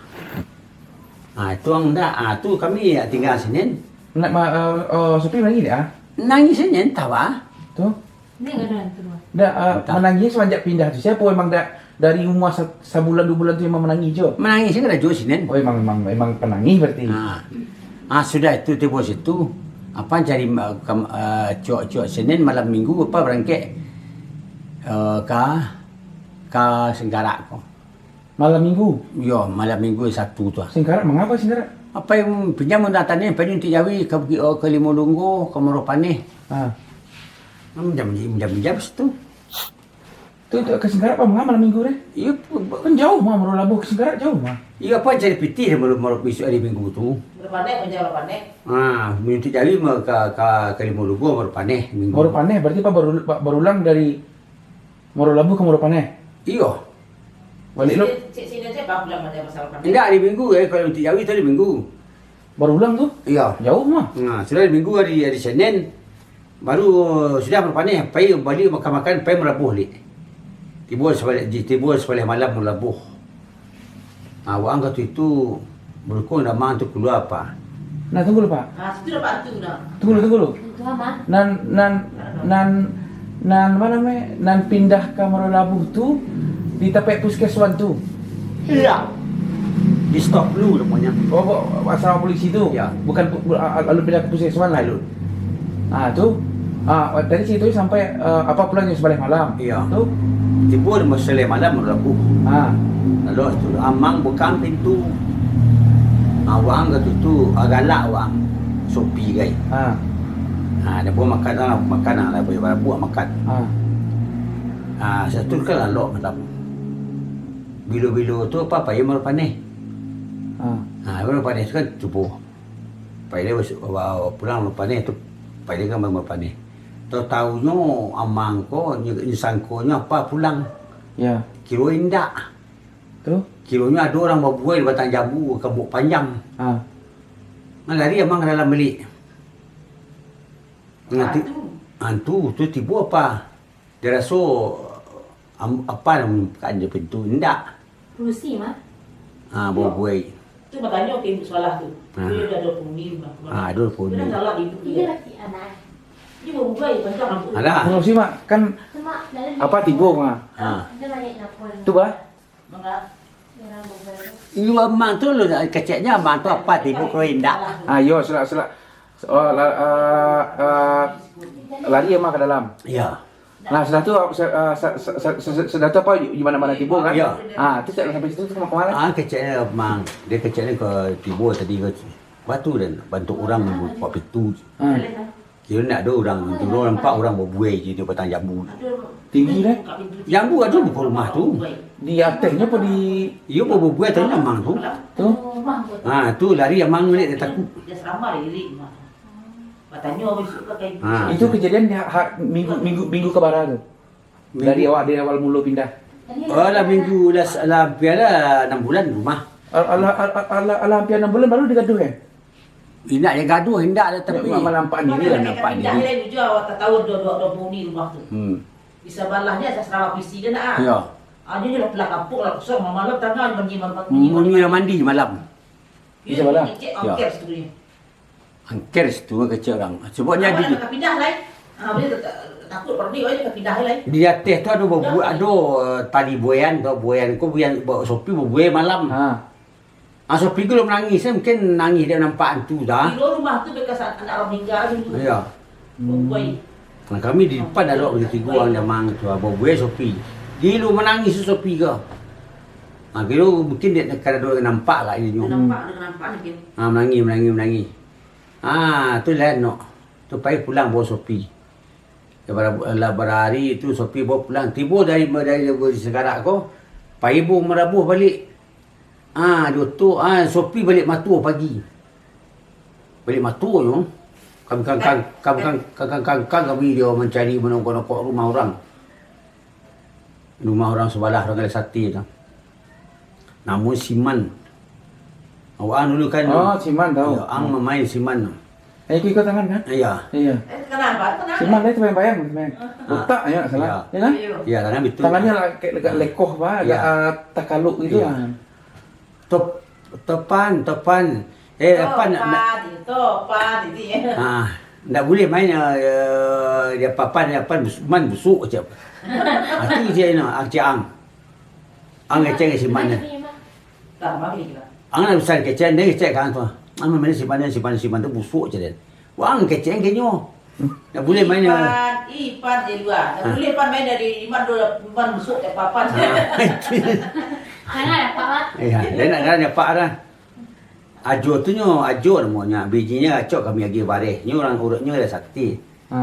Ah, itu ang ndak. Ah, tu kami tingga sinen. Nak ma-, eh, eh, Sopi manangih dak, ah? Nangih sajo, entah baa. Tu? Ni kadang tu, ah. Dak, eh, entah. Manangih samanjak pindah tu. Siapo emang dak dari umua sa-, sabulan duo bulan tu emang manangih jo? Manangih sajo lah jo sinen. Oh, emang, emang, emang panangih berarti. Ha. Ah, sudah itu tibo situ, apa cari ma-, kam-, eh, cuak-cuak sinen malam minggu apa barangkek, eh, ka, ka Singkarak ko. Malam minggu? Yo, malam minggu Sabtu tu ah. Singkarak, mangapa Singkarak? Apa yang pinjam undangan tadi, pinjam untuak jawi ka Bukik, oh, ka Limo Lunggo, ka Muaro Paneh. Ah. Minjam, minjam, minjam situ. Tu, tu ka Singkarak apa mangapa malam minggu deh? Iyo, pu-, pu-, kan jauh mah, Muaro Labuh ka Singkarak jauh mah. Iyo, apa cari pitih deh malam, malam besok hari minggu tu? Muaro Paneh, pinjam Muaro Paneh. Ah, minjam untuak jawi mah ka, ka, ka Limo Lunggo, Muaro Paneh, minggu. Muaro Paneh, berarti apa baru, ba-, barulang dari Muaro Labuh ka Muaro Paneh? Iyo. Balik lo. Cik, cik, sini aja, Bang, pulang aja, masalah Paneh. Indak, hari Minggu, eh, kalau untuak jawi tu hari Minggu. Barulang tu? Iyo. Jauh mah. Nah, sudah hari Minggu, hari, hari Senin, baru sudah Muaro Paneh, pai bali makan-makan, pai Muaro Labuh, Lik. Tibo sabaleh, tibo sabaleh malam Muaro Labuh. Ah, waang ka tu itu, barukung damang tu kalua apa? Nah, tunggu lu, Pak. Ah, situ dah bantu dah. Tunggu lu, tunggu lu. Itu apa? Nan, nan, nan, nan, apa namanya? Nan pindah ka Muaro Labuh tu, di tampek puskeswan tu. Iya. Di Stop dulu namanya. Oh, kok asrama polisi tu? Ya. Bukan pu-, bu-, a-, a-, alun pindah ka puskeswan lah? Alun. Ah, tu. Ah, tadi cerita sampai, eh, apa pulang jam sabaleh malam. Iya. Tu? Tibo di sabaleh malam, Rabu. Ah. Lalu tu, amang bukak pintu. Ah, waang ka tu, tu, ah, galak waang. Sopi gai. Ah. Ah, dia buat makan lah, makan lah, buat makan. Ah. Ah, satu kan lalok malam. Bilo-bilo tu apa, pai marupaneh. Ha. Ha, marupaneh tu kan subuh. Pai dia bas-, ba-, pulang marupaneh tu, pai dia kan marupaneh. Tau-taunyo amang ko, nyo, nyo sangkonyo apa pulang. Ya. Kiro indak. Tu? Kironyo ado urang babuai di batang jambu, rambut panjang. Ha. Nah, lari amang ka dalam baliak. Hantu. Hantu tu tibo apa? Dia raso, am-, apa nan mambuka pintu? Indak. Padusi mah. Ha, babuai. Tu batanyo ka Ibu Salah tu. Ha. Dia ado penghuni rumah tu. Ha, ado penghuni. Dia kan galak ibu tu. Dia laki anak. Dia babuai panjang rambut. Ada. Padusi mah, kan apa tibo mah? Ha. Tu bah? Iyo, amang tu lo, keceknyo amang tu apa tibo kiro indak. Ah, yo, sila, sila. Oh, la-, ah, ah, lari amang ka dalam. Iyo. Nah, sudah tu, sa-, ah, sa-, sa-, sa-, sa-, sudah tu apa, di mana-mana tibo kan? Iyo. Ah, tu sampai situ tu ka ma-, ka ma? Ah, keceknyo amang, dia keceknyo ka tibo tadi ka batu dan bantuak urang buka pintu. Hmm. Kiro ndak ado urang, tu urang nampak urang babuai je di batang jambu. Tinggi, kan? Jambu ado muko rumah tu. Di atasnyo apo di... Iyo, babuai ateh amang tu. Tu? Ha, tu lari amang ni, dia takut. Ha. Itu kejadian di ha-, minggu, minggu, minggu ka bara tu? Dari awak, dari awal mulo pindah? Oh, lah minggu, lah, lah hampir lah anam bulan di rumah. Al-, alah, al-, al-, alah, alah hampir anam bulan baru digaduah, eh? Indak digaduah, indak lah, tapi malampak diri lah, nampak diri. Pindah lai, bujua awak tataun dua, dua, dua penghuni rumah tu. Hmm. Di sabalahnyo asrama polisi tu nak, ah. Iyo. Ah, dia lah pulang kampung lah, kosong, malam tangah mandi, mandi, mandi. Mandi lah mandi malam. Di sabalah? Kecek angker situ nyo. Angker situ kecek urang. Sebabnyo awak di nak pindah lai. Ah, boleh tak-, takut perdi, awak nak pindah lai. Di ateh tu ado babu-, ado, eh, tali buayan tu, buayan ko buayan, ba-, sopi babuai malam. Ha. Ah, sopi ko lo manangih, saya mungkin nangih dia nampak hantu dah. Di luar rumah tu bekas an-, anak orang meninggal dulu. Iyo. Babuai. Nah, kami di depan ado batigo urang jamang tu, babuai sopi. Gilo manangih tu sopi ko. Ah, kiro mungkin dia kada ado nampak lah inyo. Nampak, ada nampak mungkin. Ah, manangih, manangih, manangih. Ah, tu lah nok. Tu pai pulang bawa sopi. Lah bara-, lah barari tu sopi bawa pulang. Tibo dari, dari, dari Sagarak ko, pai bawa marabuah baliak. Ah, doto, ah, sopi baliak mato pagi. Baliak mato nyo. Kami kangkang, kami kang-, kangkang-kangkang kami dia mancari manokok-nokok rumah urang. Rumah urang sabalah, urang gadai sate tu. Namo Siman. Awak ang dulu kan. Oh, Siman tahu. Iyo, ang mamain Siman tu. Eh, ikut-ikut tangan kan? Iyo. Iyo. Eh, kenapa? Kenapa? Siman tadi terbayang-bayang, Siman. Ah. Botak, ya, salah. Iyo. Ya kan? Iyo, tangan betul. Tangannyo lah, kayak, agak lekoh, bah, agak, ah, takaluk gitu lah. Top, topan, topan. Eh, apa nak, nak? Topan, topan, itu ya. Ah, ndak boleh main, eh, eh, dia papan, dia papan, bus-, man busuk je. Ah, tu je, no, ah, cik ang. Ang ngecek si mana? Ang nak besar kecek, dia ngecek kan tu. Ang main si mana, si mana, si mana tu busuk je dia. Wah, ang kecek kenyo. Ndak boleh main, ah. Ipan, Ipan je dua. Ndak boleh pan main dari Iman dua, Iman busuk tak papan. Ah, itu. Mana dapat, Mak? Iya, dia nak, nak dapat lah. Ajo tu nyo, Ajo namonyo. Bijinyo acok kami agiah bareh. Nyo urang urutnyo lah sakti. Ha.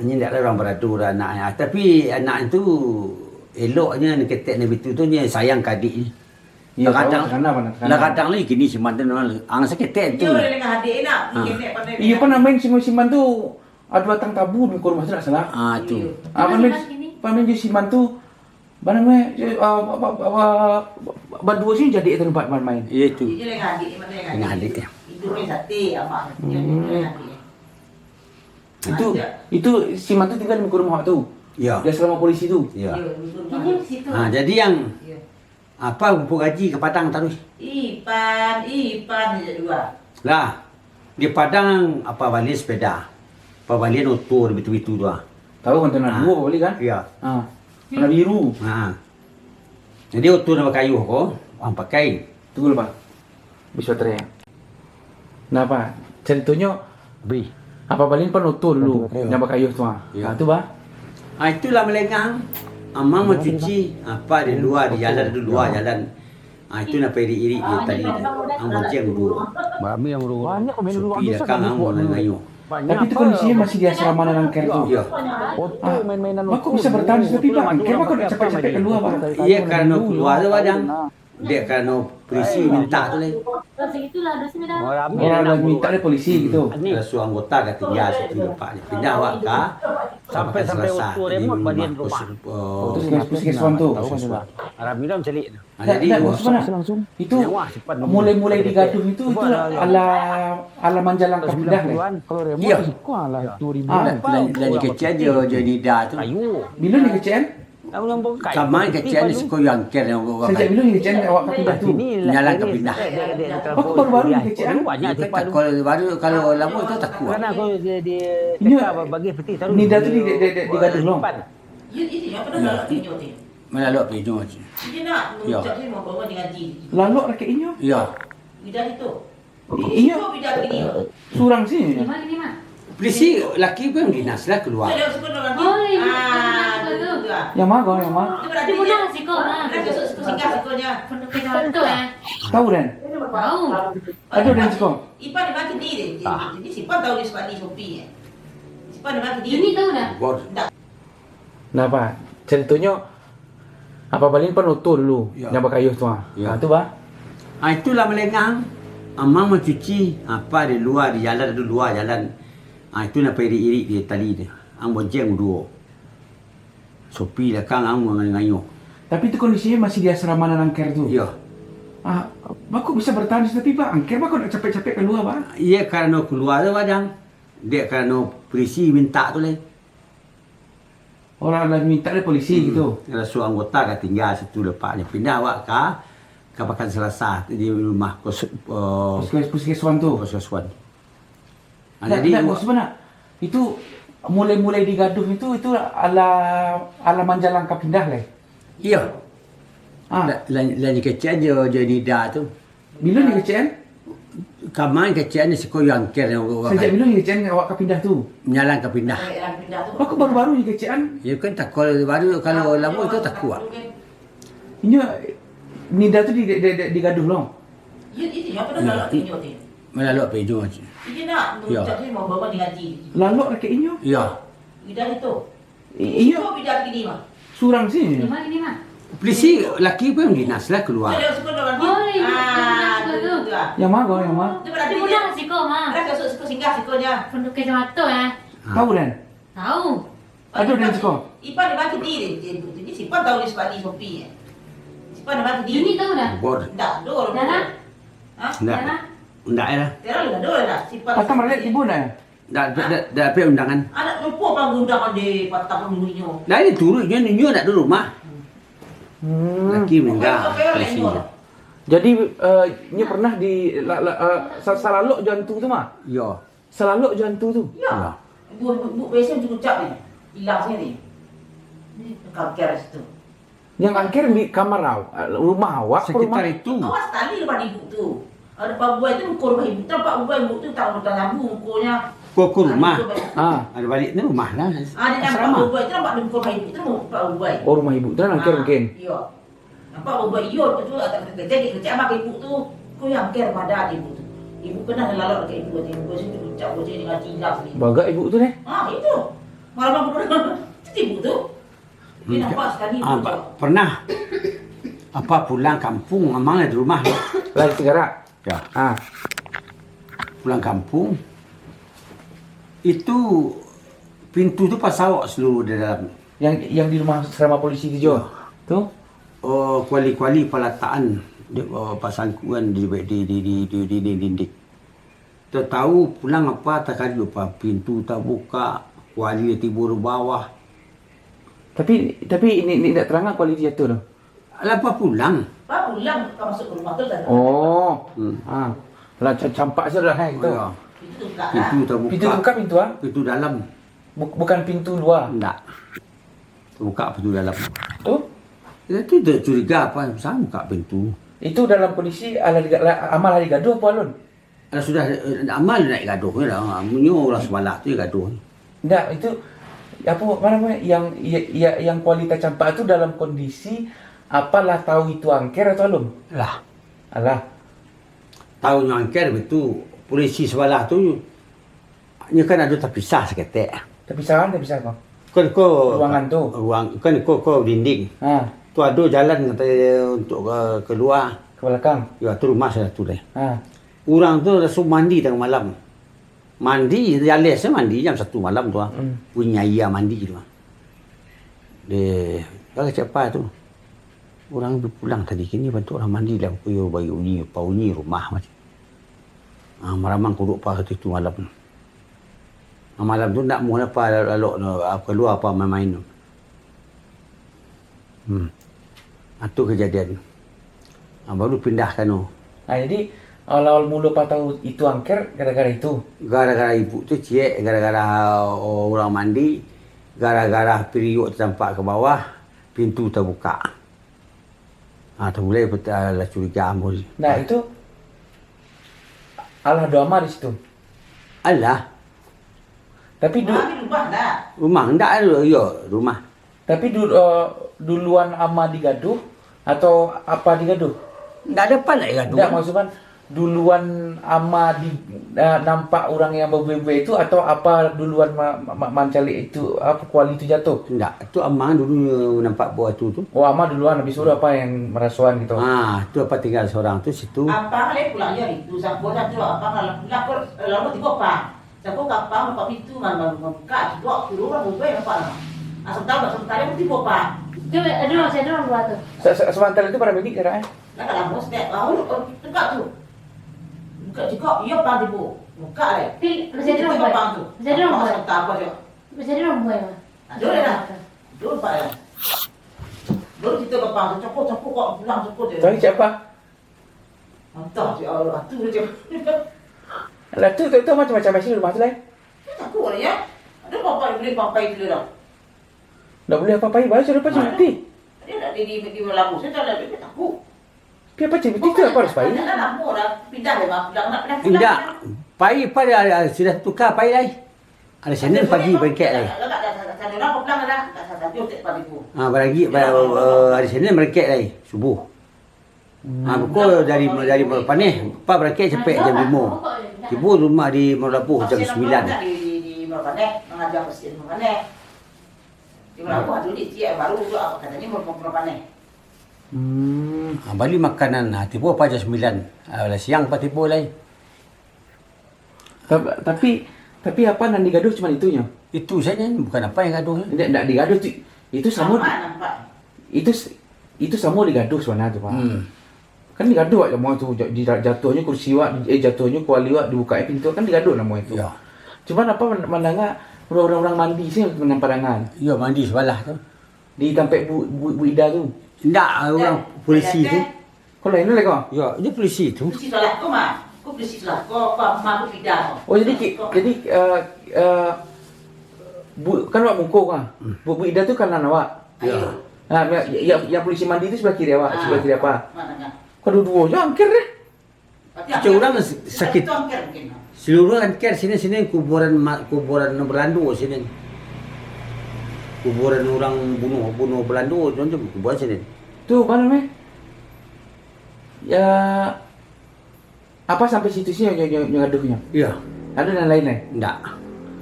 Nyo ndak lah urang baradu lah anaknyo. Tapi anak tu eloknyo, ketek nan bitu tu nyo sayang ka adiknyo. Iyo, lah kadang, lah kadang lagi kini si mantan urang, ang saketek tu. Iyo, lah dengan adik nak, ha. Ketek pandai. Iyo, pernah main si, si mantan tu, ado batang tabu di muko rumah tu, ndak salah. Ah, tu. Ah, pernah main, pernah main si mantan tu, Bana meh, eh, ah, ba-, ba-, ba-, ba-, baduo sini jadi itu tempat main-main. Iyo tu. Iyo, dengan adik, dengan adik. Dengan adik, ya. Itu main sate, abang. Hmm. Dengan adik. Itu, itu si mantu tinggal di muka rumah tu. Ya. Dia selama polisi tu. Ya. Iyo, di muka rumah. Ini di situ. Ha, jadi yang apa, rumput gaji ka Padang taruih. Ipan, Ipan je dua. Lah, di Padang apa bali sepeda. Apa bali oto bitu-bitu tu ah. Tahu kan tanah dua bali kan? Iya. Ha. Warna biru. Ha. Jadi oto nan bakayuh ko, ang pakai. Tunggu dulu, Bang. Bisa terang. Nah, Pak, caritonyo, apa bali pan oto dulu, nan bakayuh tu ah. Iya. Ha, tu, Bang. Ah, itulah melengah. Amang mencuci, apa di luar, di jalan, di luar jalan. Ah, itu nak irik-irik dia tadi tu. Ang bonceng dulu. Bami yang urus. Banyak main dulu. Supi belakang ang buat main kayu. Tapi tu kondisinya masih di asrama nan angker tu. Iyo. Ah, bako bisa bertahan di situ, Pak? Angker bako nak capek-capek kalua, Pak? Iyo, karano kalua tu, Bang. Dek karano polisi minta tu lai. Urang lah minta dek polisi gitu. Ado suruah anggota ka tingga situ, Pak. Pindah awak ka, sampai, sampai Selasa. Di rumah kos-, eh, puskesmas tu. Puskesmas tu. Ah, jadi, maksud mana? Itu mulai-mulai digaduh itu, itu ala, ala manjalang ka pindah, leh. Iyo. Ah. Lah, lah dikecekan jo, jo Nida tu. Bilo dikecekan? Kama kecekan siko yo angker nan awak. Sajak bilo kecekan awak ka pindah tu? Manjalang ka pindah. Bako baru-baru ni kecekan? Iyo, kan takua baru, kalau lamo tu takua. Inyo, Nida tu di, di, di, digaduh lo. Iyo, iyo, iyo, pernah lalok pinyo tu. Malalok pinyo tu. Iyo. Lalok rakyat inyo? Iyo. Inyo surang sih. Polisi laki pun dinas lah kalua. Yang ma ko, yang ma? Tahu den? Ado den siko? Bos. Nah, Pak, caritonyo, Apa Balin pan oto dulu, nan bakayuah tu, ah. Yo. Ah, tu, bah. Ah, itulah malengah. Amang mancuci, apa di lua, di jalan, di lua jalan. Ah, itu nan pairik-irik di tali tu. Ang bonceng duo. Sopi lakang ang mangayuh. Tapi tu kondisinyo masih di asrama nan angker tu? Iyo. Ah, bako bisa bartahan di situ, tapi, bah, angker bako nak capek-capek kalua, bah? Iyo, karano kalua tu, bah, Jang. Dek karano polisi minta tu lai. Urang lah minta dek polisi gitu. Ado suruah anggota ka tingga situ, lapaknyo pindah awak ka, ka Pakan Selasa, di rumah kos-, eh, puskes-, puskeswan tu. Puskeswan. Ah, jadi, maksud mana? Itu mulai-mulai digaduh itu, itu ala, ala manjalang ka pindah lai? Iyo. Ah. Lah, lah, lah dikecekan jo, jo Nida tu. Bilo dikecekan? Kama kecekan siko yo angker. Sajak bilo kecekan awak ka pindah tu? Manjalang ka pindah. Bako baru-baru ni kecekan? Yo kan takua baru, kalau lamo tu takua. Inyo Nida tu di, di, di, digaduh lo? Iyo, iyo, iyo, pernah lalok pinyo tu. Malalok pinyo tu. Iyo nak, yo. Lalok rakyat inyo? Iyo. Nida tu. I-, iyo. Surang sih. Polisi laki pun dinas lah kalua. Yang ma ko, yang ma? Tahu den? Ado den siko? Bor. Ndak. Ndak lah. Patang balik timbun lah. Ndak, ndak, ndak, ndak dapek undangan. Anak lupo panggundangan di patang minggu inyo. Lah, inyo turuik, inyo, inyo ndak di rumah. Hmm. Laki minda. Jadi, eh, inyo pernah di, la, la, eh, sa-, salalok jo antu tu mah? Iyo. Salalok jo antu tu? Iyo. Iyo. Bu, bu, bu, biaso cukup cap ni. Ilang sini. Ni kangker situ. Yang angker di kamar aw-, rumah awak, sekitar rumah itu. Awak sakali rumah ibu tu. Ado pabuai tu, muko rumah ibu tu, nampak pabuai ibu tu, tahu tahu labu mukonyo. Ko, ko rumah. Ah. Ado balik ni rumah lah. Ah, dia nampak pabuai tu, nampak muko rumah ibu tu, nampak pabuai. Oh, rumah ibu tu lah angker mungkin. Iyo. Nampak pabuai iyo tu, tu, tak kecek, kecek abang ibu tu. Ko yang angker padan ibu tu. Ibu pernah lalok ka ibu, ibu tu ucap, ucap dengan cilap ni. Bagak ibu tu, neh? Ah, itu. Malam aku pernah. Itu ibu tu. Dia nampak sakali. Ah, pernah. Apa pulang kampung, amang lah di rumah. Lah di Sigarak? Yo. Ah. Pulang kampung, itu pintu tu pasawak seluruh di dalam. Yang, yang di rumah asrama polisi tu jo? Yo. Tu? Oh, kuali-kuali palatakan, di, oh, pasangkuan di, di, di dinding. Tau pulang apa, takajut apa, pintu tabuka, kuali tibo di bawah. Tapi, tapi ini, ini ndak tarang kuali jatuah tu? Alah, apa pulang? Apa pulang, ka masuk ka rumah tu lah. Oh. Hmm. Ah. Lah, ca-, campak sudah, eh, gitu. Oh, yo. Pintu tabuka. Pintu tabuka, pintu, ah? Pintu dalam. Bu-, bukan pintu luar? Ndak. Buka pintu dalam. Tu? Ya, tu dah curiga apa, sama buka pintu. Itu dalam kondisi alah diga-, lah, amang lah digaduah apa alun? Alah sudah, eh, amang nak gaduah lah. Munyo urang sabalah tu gaduah. Ndak, itu, apa, apa nama, yang, ya, ya, yang kuali tacampak tu dalam kondisi apo lah tahu itu angker atau alun? Lah. Alah. Tahu nyo angker betul. Polisi sabalah tu, Nyo kan ado tapisah saketek. Tapisah, tapisah ko? Kan ko ruangan tu. Ruang, kan ko, ko dinding. Ha. Tu ado jalan kato untuak ka, kalua. Ka balakang. Yo, tu rumah salah tu deh. Ha. Urang tu langsung mandi tangah malam. Mandi, jaleh se mandi jam satu malam tu ah. Hmm. Bunyi aia mandi tu ah. Deh, kata siapa tu? Urang tu pulang tadi, kini bantuak urang mandi lah, pukul baru bunyi, pa bunyi rumah macam. Ah, maramang kuduk pa situ malam. Ah, malam tu ndak muah apa lalok, lalok, ah, kalua apa main-main tu. Hmm. Ah, tu kajadian. Ah, baru pindah ka anu. Ah, jadi, awal-awal mulo pa tahu itu angker gara-gara itu? Gara-gara ibu tu ciek, gara-gara, oh, urang mandi, gara-gara piriuk tatampak ka bawah, pintu tabukak. Ah, tabulai peta-, lah curiga ambo. Nah, itu alah ado ama di situ? Alah. Tapi du- Rumah di rumah dah. Rumah, ndak ado, yo, rumah. Tapi du-, eh, duluan ama digaduh atau apa digaduh? Ndak ado apa nak digaduh. Ndak, maksud kan, duluan ama di, eh, nampak urang yang babuai-buai itu, atau apa duluan ma-, ma-, mancaliak itu, apa, kuali itu jatuh? Ndak, tu ama dulu nampak buah tu, tu. Oh, ama duluan, habis tu apa yang marasoan gitu? Ah, tu apa tinggal seorang tu situ. Apa kali pulang je itu, siapa dah tu, apa kalau pulang kok, eh, lama tiba apa? Siapa kapang buka pintu, man-, man-, buka, duak, turun, buka, nampak lah. Asal tahu, asal tahu, tiba apa? Tu, aduh, saya dulu buat tu. Se-, se-, sementara itu para bilik, eh? Lah, kalau mau setiap tahun, oh, tegak tu. Buka juga, iya, pang tiba. Buka, eh. Tapi, masih ada orang buat. Masih ada orang buat. Apa, apa, apa, apa. Masih ada orang buat, Mak. Ada orang dah. Ada orang buat, ya. Baru kita ke pang tu, cokok, cokok, kok pulang, cokok je. Tapi siapa? Entah, ya Allah, tu je. Lah, tu, tu, tu macam-macam macam rumah tu, lah. Dia takut, ya. Ada apa-apa, boleh apa-apa itu dah. Ndak buliah apo-apo, baru sudah pacah mati. Dia dak di, di, di Malabo, saya tak ada, dia takut. Pi apo ceh, itu apo harus pai? Dah lama dah pindah deh, Bang. Dah nak pindah pulang. Indak. Pai, pai dah, dah, sudah tukar, pai lai. Hari Senin pagi barangkek lai. Dah, dah, dah, dah, dah, dah, dah, dah, dah, dah, dah, dah, dah, dah. Ah, barangkek, ba-, ba-, hari Senin barangkek lai, subuh. Hmm. Ah, buko dari, dari Muaro Paneh, pa barangkek capek jam limo. Tibo rumah di Muaro Labuah jam sambilan. Di, di, di Muaro Paneh, mangaja Muaro Paneh. Di Muaro Labuah tu di, di baru tu, apo katonyo, Muaro, Muaro Paneh. Hmm. Ah, bali makanan, ah, tibo pa jam sambilan. Ah, lah siang pa tibo lai. Ta-, tapi, tapi apo nan digaduh cuma itunyo? Itu sajo, bukan apo nan gaduh. Ndak, ndak digaduh tu, itu samo di-, itu s-, itu samo digaduh sabananyo tu, Pak. Hmm. Kan digaduh awak samo tu, ja-, di-, jatuahnyo kursi awak, eh, jatuahnyo kuali awak, dibukaknyo pintu, kan digaduh namo itu. Ya. Cuman apo man-, mandanga urang-urang mandi sini dengan padangan. Iyo, mandi sabalah tu. Di tampek Bu, Bu, Bu Ida tu? Indak, urang polisi tu. Ko lain lai ko? Yo, inyo polisi tu. Polisi salah ko, mah. Ko polisi salah ko, ko, mah, ko pida ko. Oh, jadi ki-, jadi, eh, eh, Bu, kan awak muko ko, ah? Hmm. Bu, Bu Ida tu kanan awak? Yo. Nah, yang, yang, yang polisi mandi tu sabalah kiri awak, sabalah kiri apa? Mah tangah. Ko duo-duo jo angker deh. Kito urang sakik. Saluruah angker sini, sini kuburan ma-, kuburan Balando sini. Kuburan urang bunuh, bunuh Balando, macam tu, kuburan sini. Tu apo namo? Ya, apo sampai situ sini nyo, nyo, nyo gaduhnyo? Iyo. Ado nan lain lai? Ndak.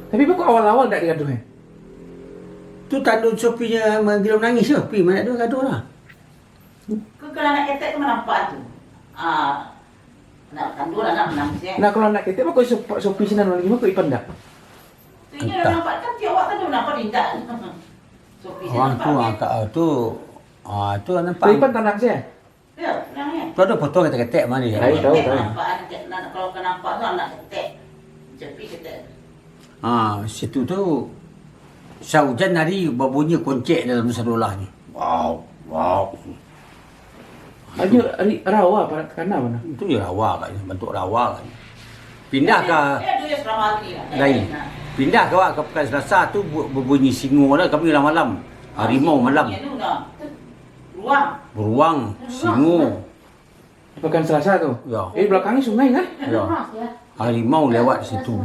Tapi beko awal-awal ndak digaduh, eh? Tu tando Sopi nyo manggilo nangih, Sopi, ma ndak ado gaduh lah. Ko kalau anak ketek tu manampak tu. Ah, anak kanduang anak manangis, eh. Nah, kalau anak ketek, beko Sop-, Sopi sinan lagi, beko Ipan ndak? Tu inyo nampak kan, tiap awak kan nampak indak. Sopi sinan nampak, eh. Urang tu, ah, tu, ah, tu nampak. Ipan tanang sih, eh? Yo, tanang, eh. Tu ado foto ketek-ketek mah ni. Tahu, tahu, tahu. Nampak anak ketek, nah, kalau ka nampak tu anak ketek. Sopi ketek. Ha, situ tu, saujan hari babunyi koncek dalam sadolah ni. Wow, wow. Aja ari rawa, pada takana mana? Itu ya rawa kan, bentuk rawa kan. Pindah ka, eh, eh, tu ya selama hari lah. Lain. Pindah ka, ka Pekan Selasa tu bu-, babunyi singo lah, kami malam-malam. Harimau malam. Beruang. Beruang, singo. Di Pekan Selasa tu? Ya. Eh, belakangnya sungai kan? Ya. Harimau lewat situ.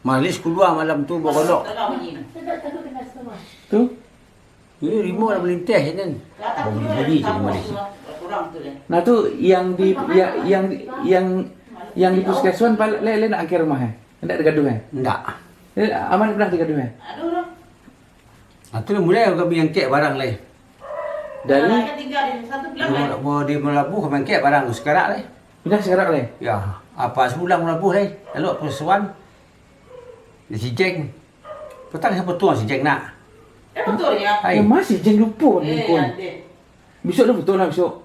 Malis kalua malam tu bagolok. Tu? Ini rimau lah malinteh ni. Bunyi-bunyi je malis. Nah, tu yang di, ya, yang, yang, Yang di puskesmas, pal-, le, le nak angkek rumah, eh? Ndak digaduah, eh? Ndak. Eh, aman pernah digaduah, eh? Ah, tu lah mulai kami angkek barang, le. Dari? Mau, mau di Malabuah kami angkek barang, sakarak, le. Pindah sakarak, le? Ya, apa sabulan Malabuah, le. Lalu apa suan? Di Sijeng. Petang siapa tuang Sijeng nak? Eh, betul ya? Hai. Eh, masih Sijeng lupa ni, kun. Besok dah betul lah, besok.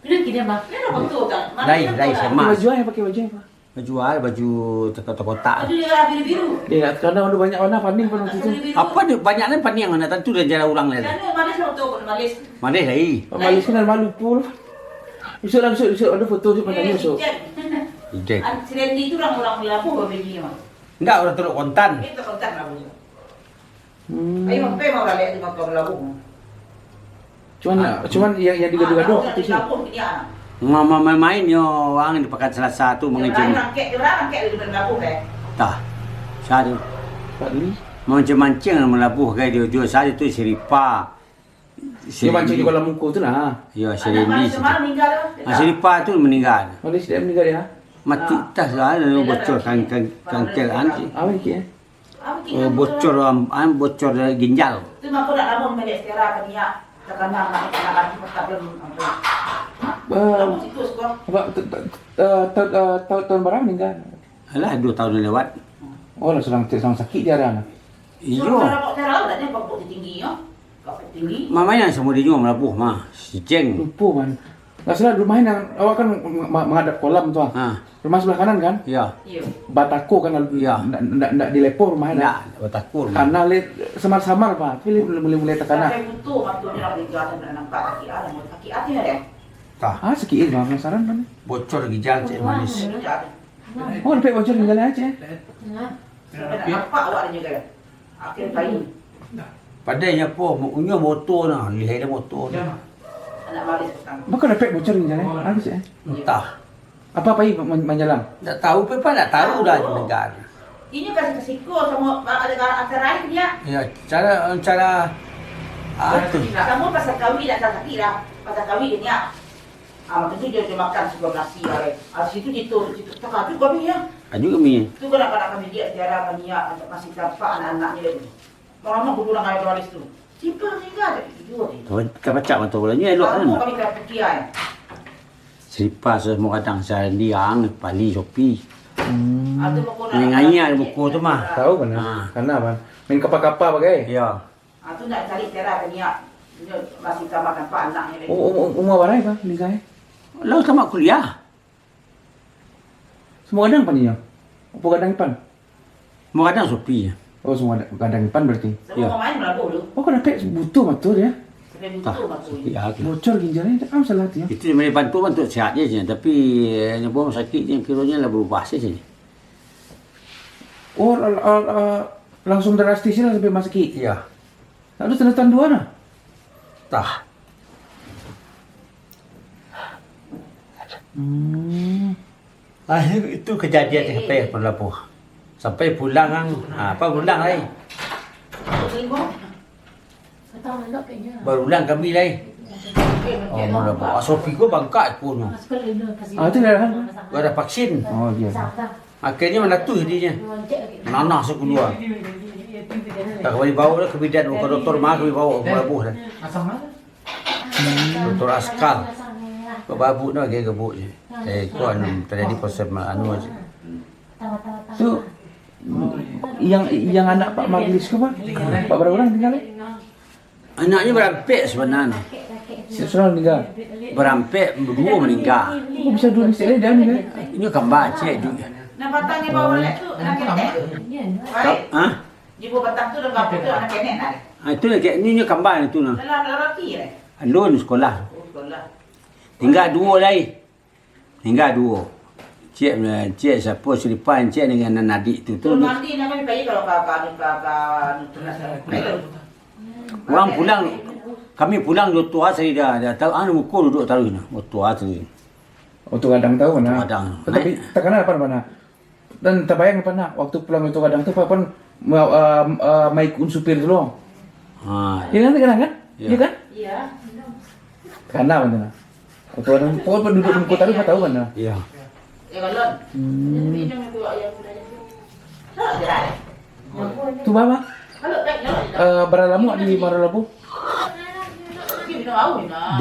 Kena kini, Bang. Kena betul tak? Mana Lai, betul lai, tak? Sama. Pakai baju apa, pakai baju apa? Baju ah, baju terkotak-kotak. Baju dia biru-biru. Eh, kadang ada banyak warna, paning pun waktu tu. Biru-biru. Apa dia banyak kan paning, mana tentu dah jalan orang lain. Jangan manis lah betul, manis. Manis lai. Oh, manis kan malu pun. Besok lah, besok, besok ada foto, besok pandang besok. Ijek. Ijek. An-, si Randy tu orang, orang Labuh, Bang, bini, Bang. Enggak, orang Teluk Kontan. Eh, Teluk Kontan, Labuh. Hmm. Ayo, sampai mau balik tu, maka berlabuh. Cuman, ah, cuman yang, yang digaduh-gaduh tu sih. Ma-, ma-, main-main yo, orang di Pakan Selasa tu. Dia mangecek. Orang angkek, dia orang angkek dari berlabuh, eh. Tah. Sa tu. Pak Li? Mancing-mancing Malabuah, kai, dia jual sa tu, Siripa. Dia mancing di Kuala Mungku tu nah. Ya, si Randy. Siripa tu meninggal. Oh, dia sudah meninggal ya? Mati tah lah, lalu bocor kan, kan, kanker, ah. Apa sikit, eh? Oh, bocor, am, am, bocor dari ginjal. Tu mako nak lamun balik sekarang ke niat, takana nak, nak lagi tetap dalam, apa? Eh, apa situs ko? Apa, t-, t-, eh, ta-, eh, ta-, tahun bara meninggal? Alah, dua tahun yang lewat. Oh, lah, sedang, sedang sakit dia, Ran? Iyo. Sedang sakit dia, Ran, dah dia bakuk tinggi, yo. Bakuk tinggi. Mama yang sama dia juga Malabuah, mah. Si Ceng. Lupa, man. Nggak salah, rumah yang awak kan ma-, ma-, menghadap kolam tu, ah. Ha. Rumah sebelah kanan, kan? Ya. Iyo. Batako kan, ndak, ndak, ndak dilepoh rumah, kan? Ndak, batako rumah. Karena le-, samar-samar, Pak. Tapi le-, mulai-mulai takana. Sampai butuh waktu ni, nak beli gelas, nak nampak kaki, ah, nak kaki, ah, tu ya, deh. Tah. Ah, sakik, eh, penasaran, Pak, ni. Bocor ginjal, cek manis. Oh, sampai bocor ginjal aja. Sampai nak nampak awak ni, kan? Akhir kayu. Padahal nyo apo, unyo moto nah, lihai dah moto nah. Anak malis petang. Baka dapek bocor ni, eh? Habis, eh? Entah. Apa-apa i man-, manjalang? Ndak tahu, Pepa ndak tahu dah di negara. Inyo kasih ke siko samo, ba-, ada antara lain dia. Ya, cara, cara, ah, tu. Samo pasal kawin dak salah sakik dah. Pasal kawin dia. Ah, mako tu dia, dia makan sudah nasi, ah, eh. Ah, situ situ, situ. Takajut kami, ya. Takajut kami. Tu kanak-kanak kami dia, sejarah kami, ya, masih tampak anak-anaknya dia tu. Malam aku pulang air waris tu. Simpan tinggal je, tidur je. Tahu, kapacak mato bulannya elok kan? Kami dah putih, ai. Siripa semua kadang sehari ang, pali, sopi. Hmm. Ah, tu pokok nak. Main nganyia di muko tu mah. Tahu kan? Ah. Karena apa? Main kapa-kapa bagai. Ya. Ah, tu nak cari cara ke niat. Dia masih tambah nampak anaknya lagi. Oh, um-, um-, umur barai, Bang, nikah, eh? Lah, tamat kuliah. Semua gadang pan inyo? Apa gadang ipan? Semua gadang sopi. Oh, semua gadang, gadang ipan berarti? Semua pemain berlabuh dulu. Oh, kau dapek butuh motor dia? Sampai butuh motor. Ya, tu. Bocor ginjalnya, tak tahu salah tu ya. Itu yang boleh bantu, bantu sihat je, tapi, eh, yang bawa sakit yang kiranya lah berubah saja. Oh, la-, la-, la-, langsung drastis lah sampai masuk sakit? Iya. Lalu tanda-tanda dua nah? Tah. Hmm. Akhir itu kejadian sampai pun lapuh. Sampai pulang ang, ha, apa pulang lai? Barulang kami lai. Oh, mana apa? Asopi ko bangkak ko no. Ah, tu dah. Gua ada vaksin. Oh, iya. Akhirnya mana tu jadinya? Nanah sekulua. Tak kembali bawa lah ke bidan, ke doktor mah kembali bawa ke labuh dah. Doktor Askar. Babuk no lagi gebuk je. Eh, ko anu terjadi proses anu aja. Tu, yang, yang anak Pak Maglis ko, Pak? Pak, berapa orang tinggal, eh? Anaknya barampek sebenarnya. Seorang meninggal. Barampek, dua meninggal. Kok bisa dua mesti ada dah meninggal? Ini gambar cek juga. Nah, batang yang bawah tu, nak ketek. Hah? Jibo batang tu, dah bapuk tu, anak kenek nak. Ah, itu nak kenek, ini gambar itu nah. Dalam, dalam roti, eh? Alun sekolah. Oh, sekolah. Tinggal dua lai. Tinggal duo. Cek, cek siapo, Suripan, cek dengan anak adik tu, tu. Turun mandi, nak kami pai kalau ka, ka, ka, ka, anu, tu nak salah. Urang pulang, kami pulang duo tuo hari dah, dah tahu, anu, muko duduak taruih nah, duo tuo hari. Duo tuo gadang tahu nah. Duo tuo gadang. Tatapi takana apo nah? Dan tabayang apo nah, waktu pulang duo tuo gadang tu, apo, apo, ma-, ah, ah, maikun supir tu lo. Ha. Iyo kan, takana kan? Iyo. Iyo kan? Iyo. Takana macam mana? Atau orang tua pun duduk di muka taruh, tahu kan? Iya. Hmm. Tu baa? Eh, bara lamo di Muaro Labu?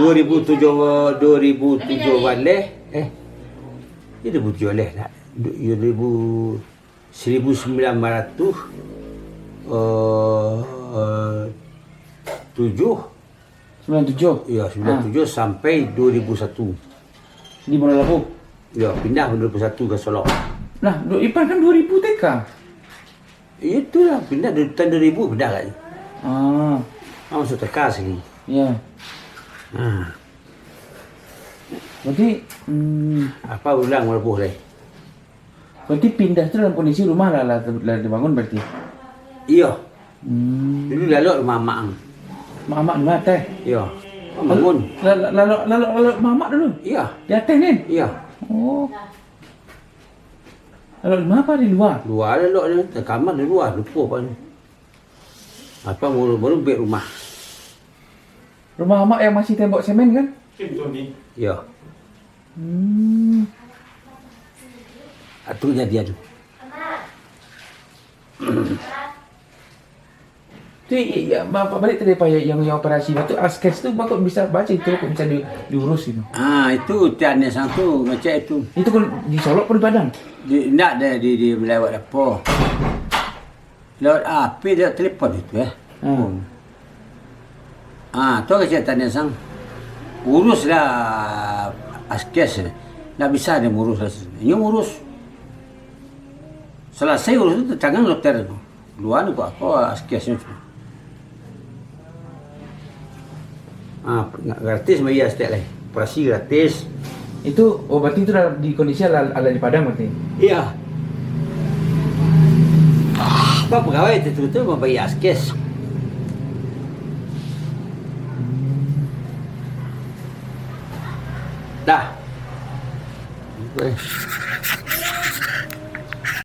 Dua ribu tujuh, dua ribu tujuh baleh, eh, dua ribu tujuh baleh nak? Du-, dua ribu, seribu sembilan ratus, eh, tujuh. Sembilan tujuh? Ya, sembilan tujuh sampai dua ribu satu. Di Muaro Labu? Ya, pindah dua ribu satu ka Solok. Nah, Dok Ipan kan dua ribu T K. Itulah, pindah dari tahun dua ribu, pindah kat situ. Ah. Ah, masuk T K sekali. Ya. Ah. Berarti, hmm. Apa ulang Muaro Labu lai? Berarti pindah tu dalam kondisi rumah lah, lah, lah dibangun berarti? Iyo. Hmm. Dulu lalok rumah amak ang. Rumah amak dulu ateh? Iyo. Bangun. Lal-, lal-, lalok, lalok, lalok rumah amak dulu? Iyo. Di ateh ni? Iyo. Oh. Lalok di ma, apa di lua? Lua lalok ni, kamar di lua, lupo apo ni. Apa baru, baru buek rumah. Rumah amak yang masih tembok semen kan? Iyo. Hmm. Ah, tu kejadian tu. Tu, ya, ba-, ba-, balik tadi, Pak, yang, yang operasi tu, askes tu, kok bisa baco itu, kok bisa di-, diurus gitu? Ah, itu Tian Nesang tu ngecek itu. Itu kan di Solok pun di Padang? Di, ndak ada di, di lewat apo. Lewat apo, lewat telepon itu, eh. Hmm. Ah, tu kecek Tian Nesang. Uruslah askes. Ndak bisa dia ngurus lah. Inyo ngurus. Selesai urus tu, tangan loter tu. Luan ko, ko askesnyo tu. Ah, gratis bayar setiap lai. Operasi gratis. Itu, oh, berarti itu dalam, di kondisi ala, ala di Padang berarti? Iya. Apa pegawai itu tu, tu membayar askes. Dah.